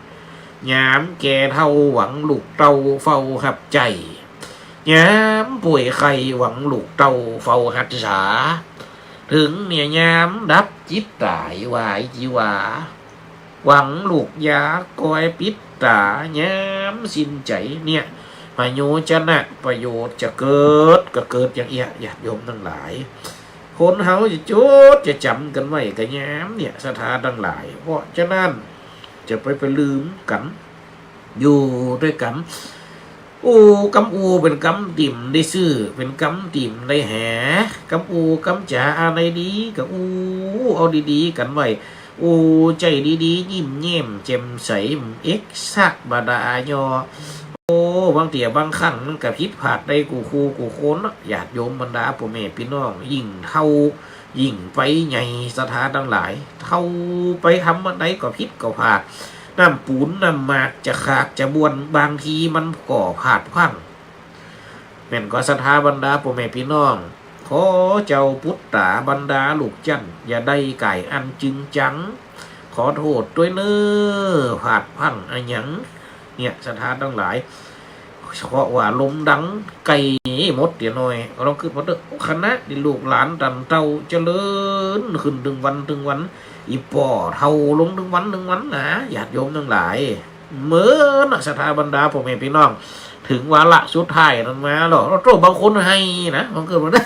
ยามแก่เฒ่าหวังลูกเต้าเฝ้าฮับใจ๊ ยามป่วยไข้หวังลูกเต้าเฝ้าฮักษา เถิงเมื่อยามดับจิตต๋าย วายจีวา หวังลูกยาคอยปิดต๋า ยามสิ้นใจ๋ เนี่ย ประโยชน์จะนะ ประโยชน์จะเกิด ก็เกิดอย่างเอี้ย ญาติโยมตังหลาย คนเฮาจะจดจะจ๋ำกั๋นไว้ก็ยามเนี่ย ศรัทธาตังหลาย เพราะฉะนั้น จะไปไปลืมกั๋น อยู่ตวยกั๋น อู้ กำอู้เป๋นกำตี้บ่ได้ซื่อ เป๋นกำตี้บ่ได้แห กำอู้กำจ๋าอะไนดีก็อู้ เอาดีๆ กั๋นไว้ อู้ ใจ๋ดีๆ ยิ้มแย้มแจ่มใส เอ็กซักบ่ดายอ โอ้ บางเตื้อบางครั้งมันก็ผิดพลาดได้กู้คู่กู้คนเนาะ ญาติโยมบรรดาป้อแม่ปี้น้อง ยิ่งเฒ่า ยิ่งไปใหญ่ ศรัทธาตังหลาย เฒ่าไปทำอันใดก็ผิดก็พลาด น้ำปูนน้ำหมากจะขากจะบ้วน บางทีมันก็พลาดพลั้ง แม่นก็ศรัทธาบรรดาป้อแม่ปี้น้อง ขอเจ้าปุตต๋าบรรดาลูกจั้น อย่าได้ก่ายอันจึงจัง ขอโต้ษตวยเน่อ พลาดพลั้งอะหยัง เนี่ย ศรัทธาตังหลาย เฉพาะว่าลมดังไก่หมดเดี๋ยวหน่อย ก็ลองกึ๊ดมาเต๊อะ คณะตี้ลูกหลานตันเต้าเจริญขึ้นตึงวันตึงวัน อี่ป้อเฒ่าลงตึงวันตึงวันนะ ญาติโยมตังหลาย เมินน่ะ ศรัทธาบรรดาป้อแม่ปี้น้อง เถิงวาระสุดท้ายนั้นมาแล้ว โต้ บางคนไห้นะ บางคนว่า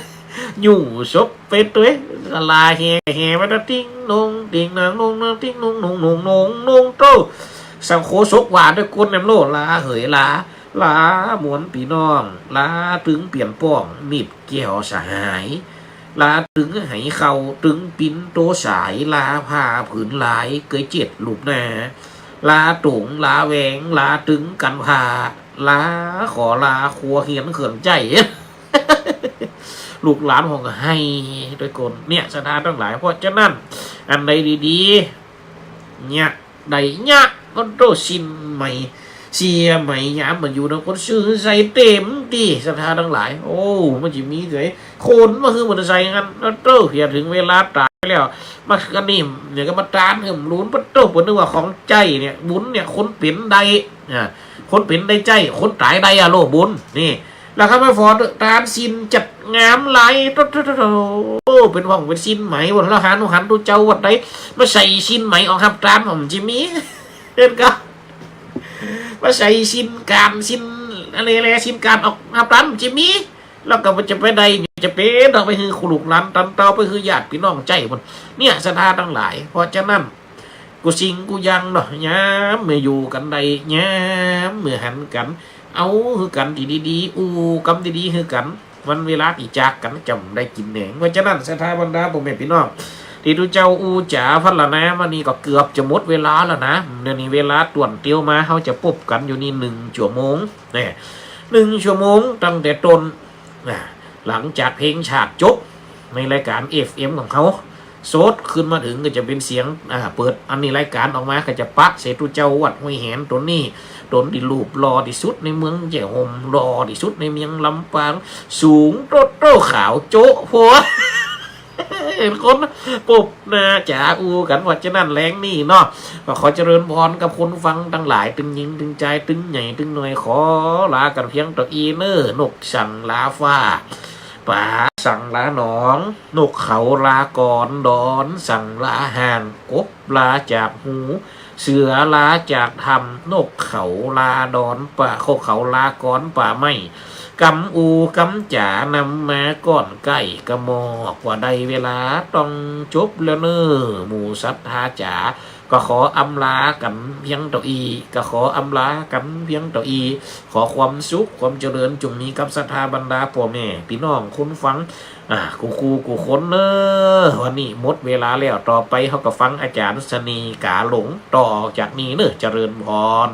หยูศพไปตวย ศาลาแห่ แห่มาตะติ๊งนง ติ๊งนางนงนางติ๊งนงนงนงนงนง โต้ สังโฆศพว่าตวย คนแหนมโล ลาเหยลา ลาหมวลปี้น้อง ลาตึงเปียนป้อง มิตรแก้วสหาย ลาตึงไหเข้า ตึงปิ่นโตสาย ลาผ้าผืนลาย เกยเจ็ดลูปหน้า ลาต๋ง ลาแหวง ลาตึงกั๋นผ้า ลาขอลาครัวเฮือนเขินใจ๊ ลูกหลานห้องไห้ตวยก้น เนี่ย ศรัทธาตังหลาย เพราะฉะนั้น อันใดดีๆ เนี่ย ได้เนี่ย ก็โต้ สิ้นไหม เสียไหม ยามบ่อยู่นำคนซื่อใสเต็มตี้ ศรัทธาตังหลาย โอ้ มันจะมีไสคนมาหื้อบ่ได้ใสหั้น โต้ เพียงเถิงเวลาต๋ายแล้ว มากระนิ่มเนี่ยก็มาตานหื้มหลูน ปะโต้ เปิ้นนึกว่าของใจ๊เนี่ย บุญเนี่ย คนเป๋นได้ อ่า คนเป๋นได้ใจ๊ คนต๋ายได้อะโล บุญ นี่ แล้วก็มาฝอตานศีลจัดงามหลาย โต้ โต้ โต้ โต้ เป๋นห้องเป๋นศีลไหม วันละหันหันตุ๊เจ้าวัดใด มาใส่ศีลไหมออกฮับตาน ผมจะมี เห็นก็ มาใส่ศีลก๋าน ศีลอะไรแล ศีลก๋านออกฮับตาน ผมจะมี แล้วก็จะไปได้ จะเป๋น ต้องไปหื้อลูกหลานตันเต้า ไปหื้อญาติปี้น้องใจ๊มัน เนี่ย ศรัทธาตังหลาย เพราะฉะนั้น กู้สิ่งกู้อย่างเนาะ ยามเมื่ออยู่กั๋นได้ ยามเมื่อหันกั๋น เอาหื้อกั๋นตี้ดีๆ อู้กำตี้ดีหื้อกั๋น วันเวลาตี้จากกั๋นจะบ่ได้กิ๋นแหนง เพราะฉะนั้น ศรัทธาบรรดาป้อแม่ปี้น้อง ตี้ตุ๊เจ้าอู้จ๋าพรรณนามานี่ก็เกือบจะหมดเวลาแล้วนะ เดี๋ยวนี้เวลาต้วนเตียวมา เฮาจะปบกั๋นอยู่นี่หนึ่งชั่วโมง เนี่ย หนึ่งชั่วโมงตั้งแต่ต้น อ่า หลังจากเพลงชาติจบ ในรายก๋าน เอฟเอ็ม ของเฮา สดขึ้นมาเถิงก็จะเป๋นเสียง อ่า เปิดอันนี้รายก๋านออกมาก็จะปะใส่ตุ๊เจ้าวัดห้วยแหนต๋นนี้ ต๋นตี้รูปหล่อตี้สุดในเมืองแจ้ห่ม หล่อตี้สุดในเมืองลำปาง สูงโต๊ะโต๊ะขาวโจ๊ะโพด เห็นคนปบหน้าจ๋าอู้กั๋น ว่าจะนั้นแลงนี่เนาะ ก็ขอเจริญพรกับคนฟังตังหลาย ตึงญิงตึงจาย ตึงใหญ่ตึงน้อย ขอลากั๋นเพียงเต้าอี้เน่อ นกสั่งลาฟ้า ป๋าสั่งลาหนอง นกเขาลาก่อน ดอนสั่งลาห่าง กบลาจากหู เสือลาจากถ้ำ นกเขาลาดอนป่า นกเขาลาก่อนป่าไม้ กำอู้กำจ๋านำมาก่อนใก้ กะหมอกว่าได้เวลาต้องจบแล้วเน่อ หมู่ศรัทธาจ๋า ก็ขออำลากั๋นเพียงเต้าอี้ ก็ขออำลากั๋นเพียงเต้าอี้ ขอความสุขความเจริญจงมีกับศรัทธาบรรดาป้อแม่ปี้น้องคนฟัง อ่า กู้คู่กู้คนเน่อ วันนี้หมดเวลาแล้ว ต่อไปเฮาก็ฟังอาจ๋ารย์เสน่ห์ก๋าหลงต่อจากนี้เน่อ เจริญพร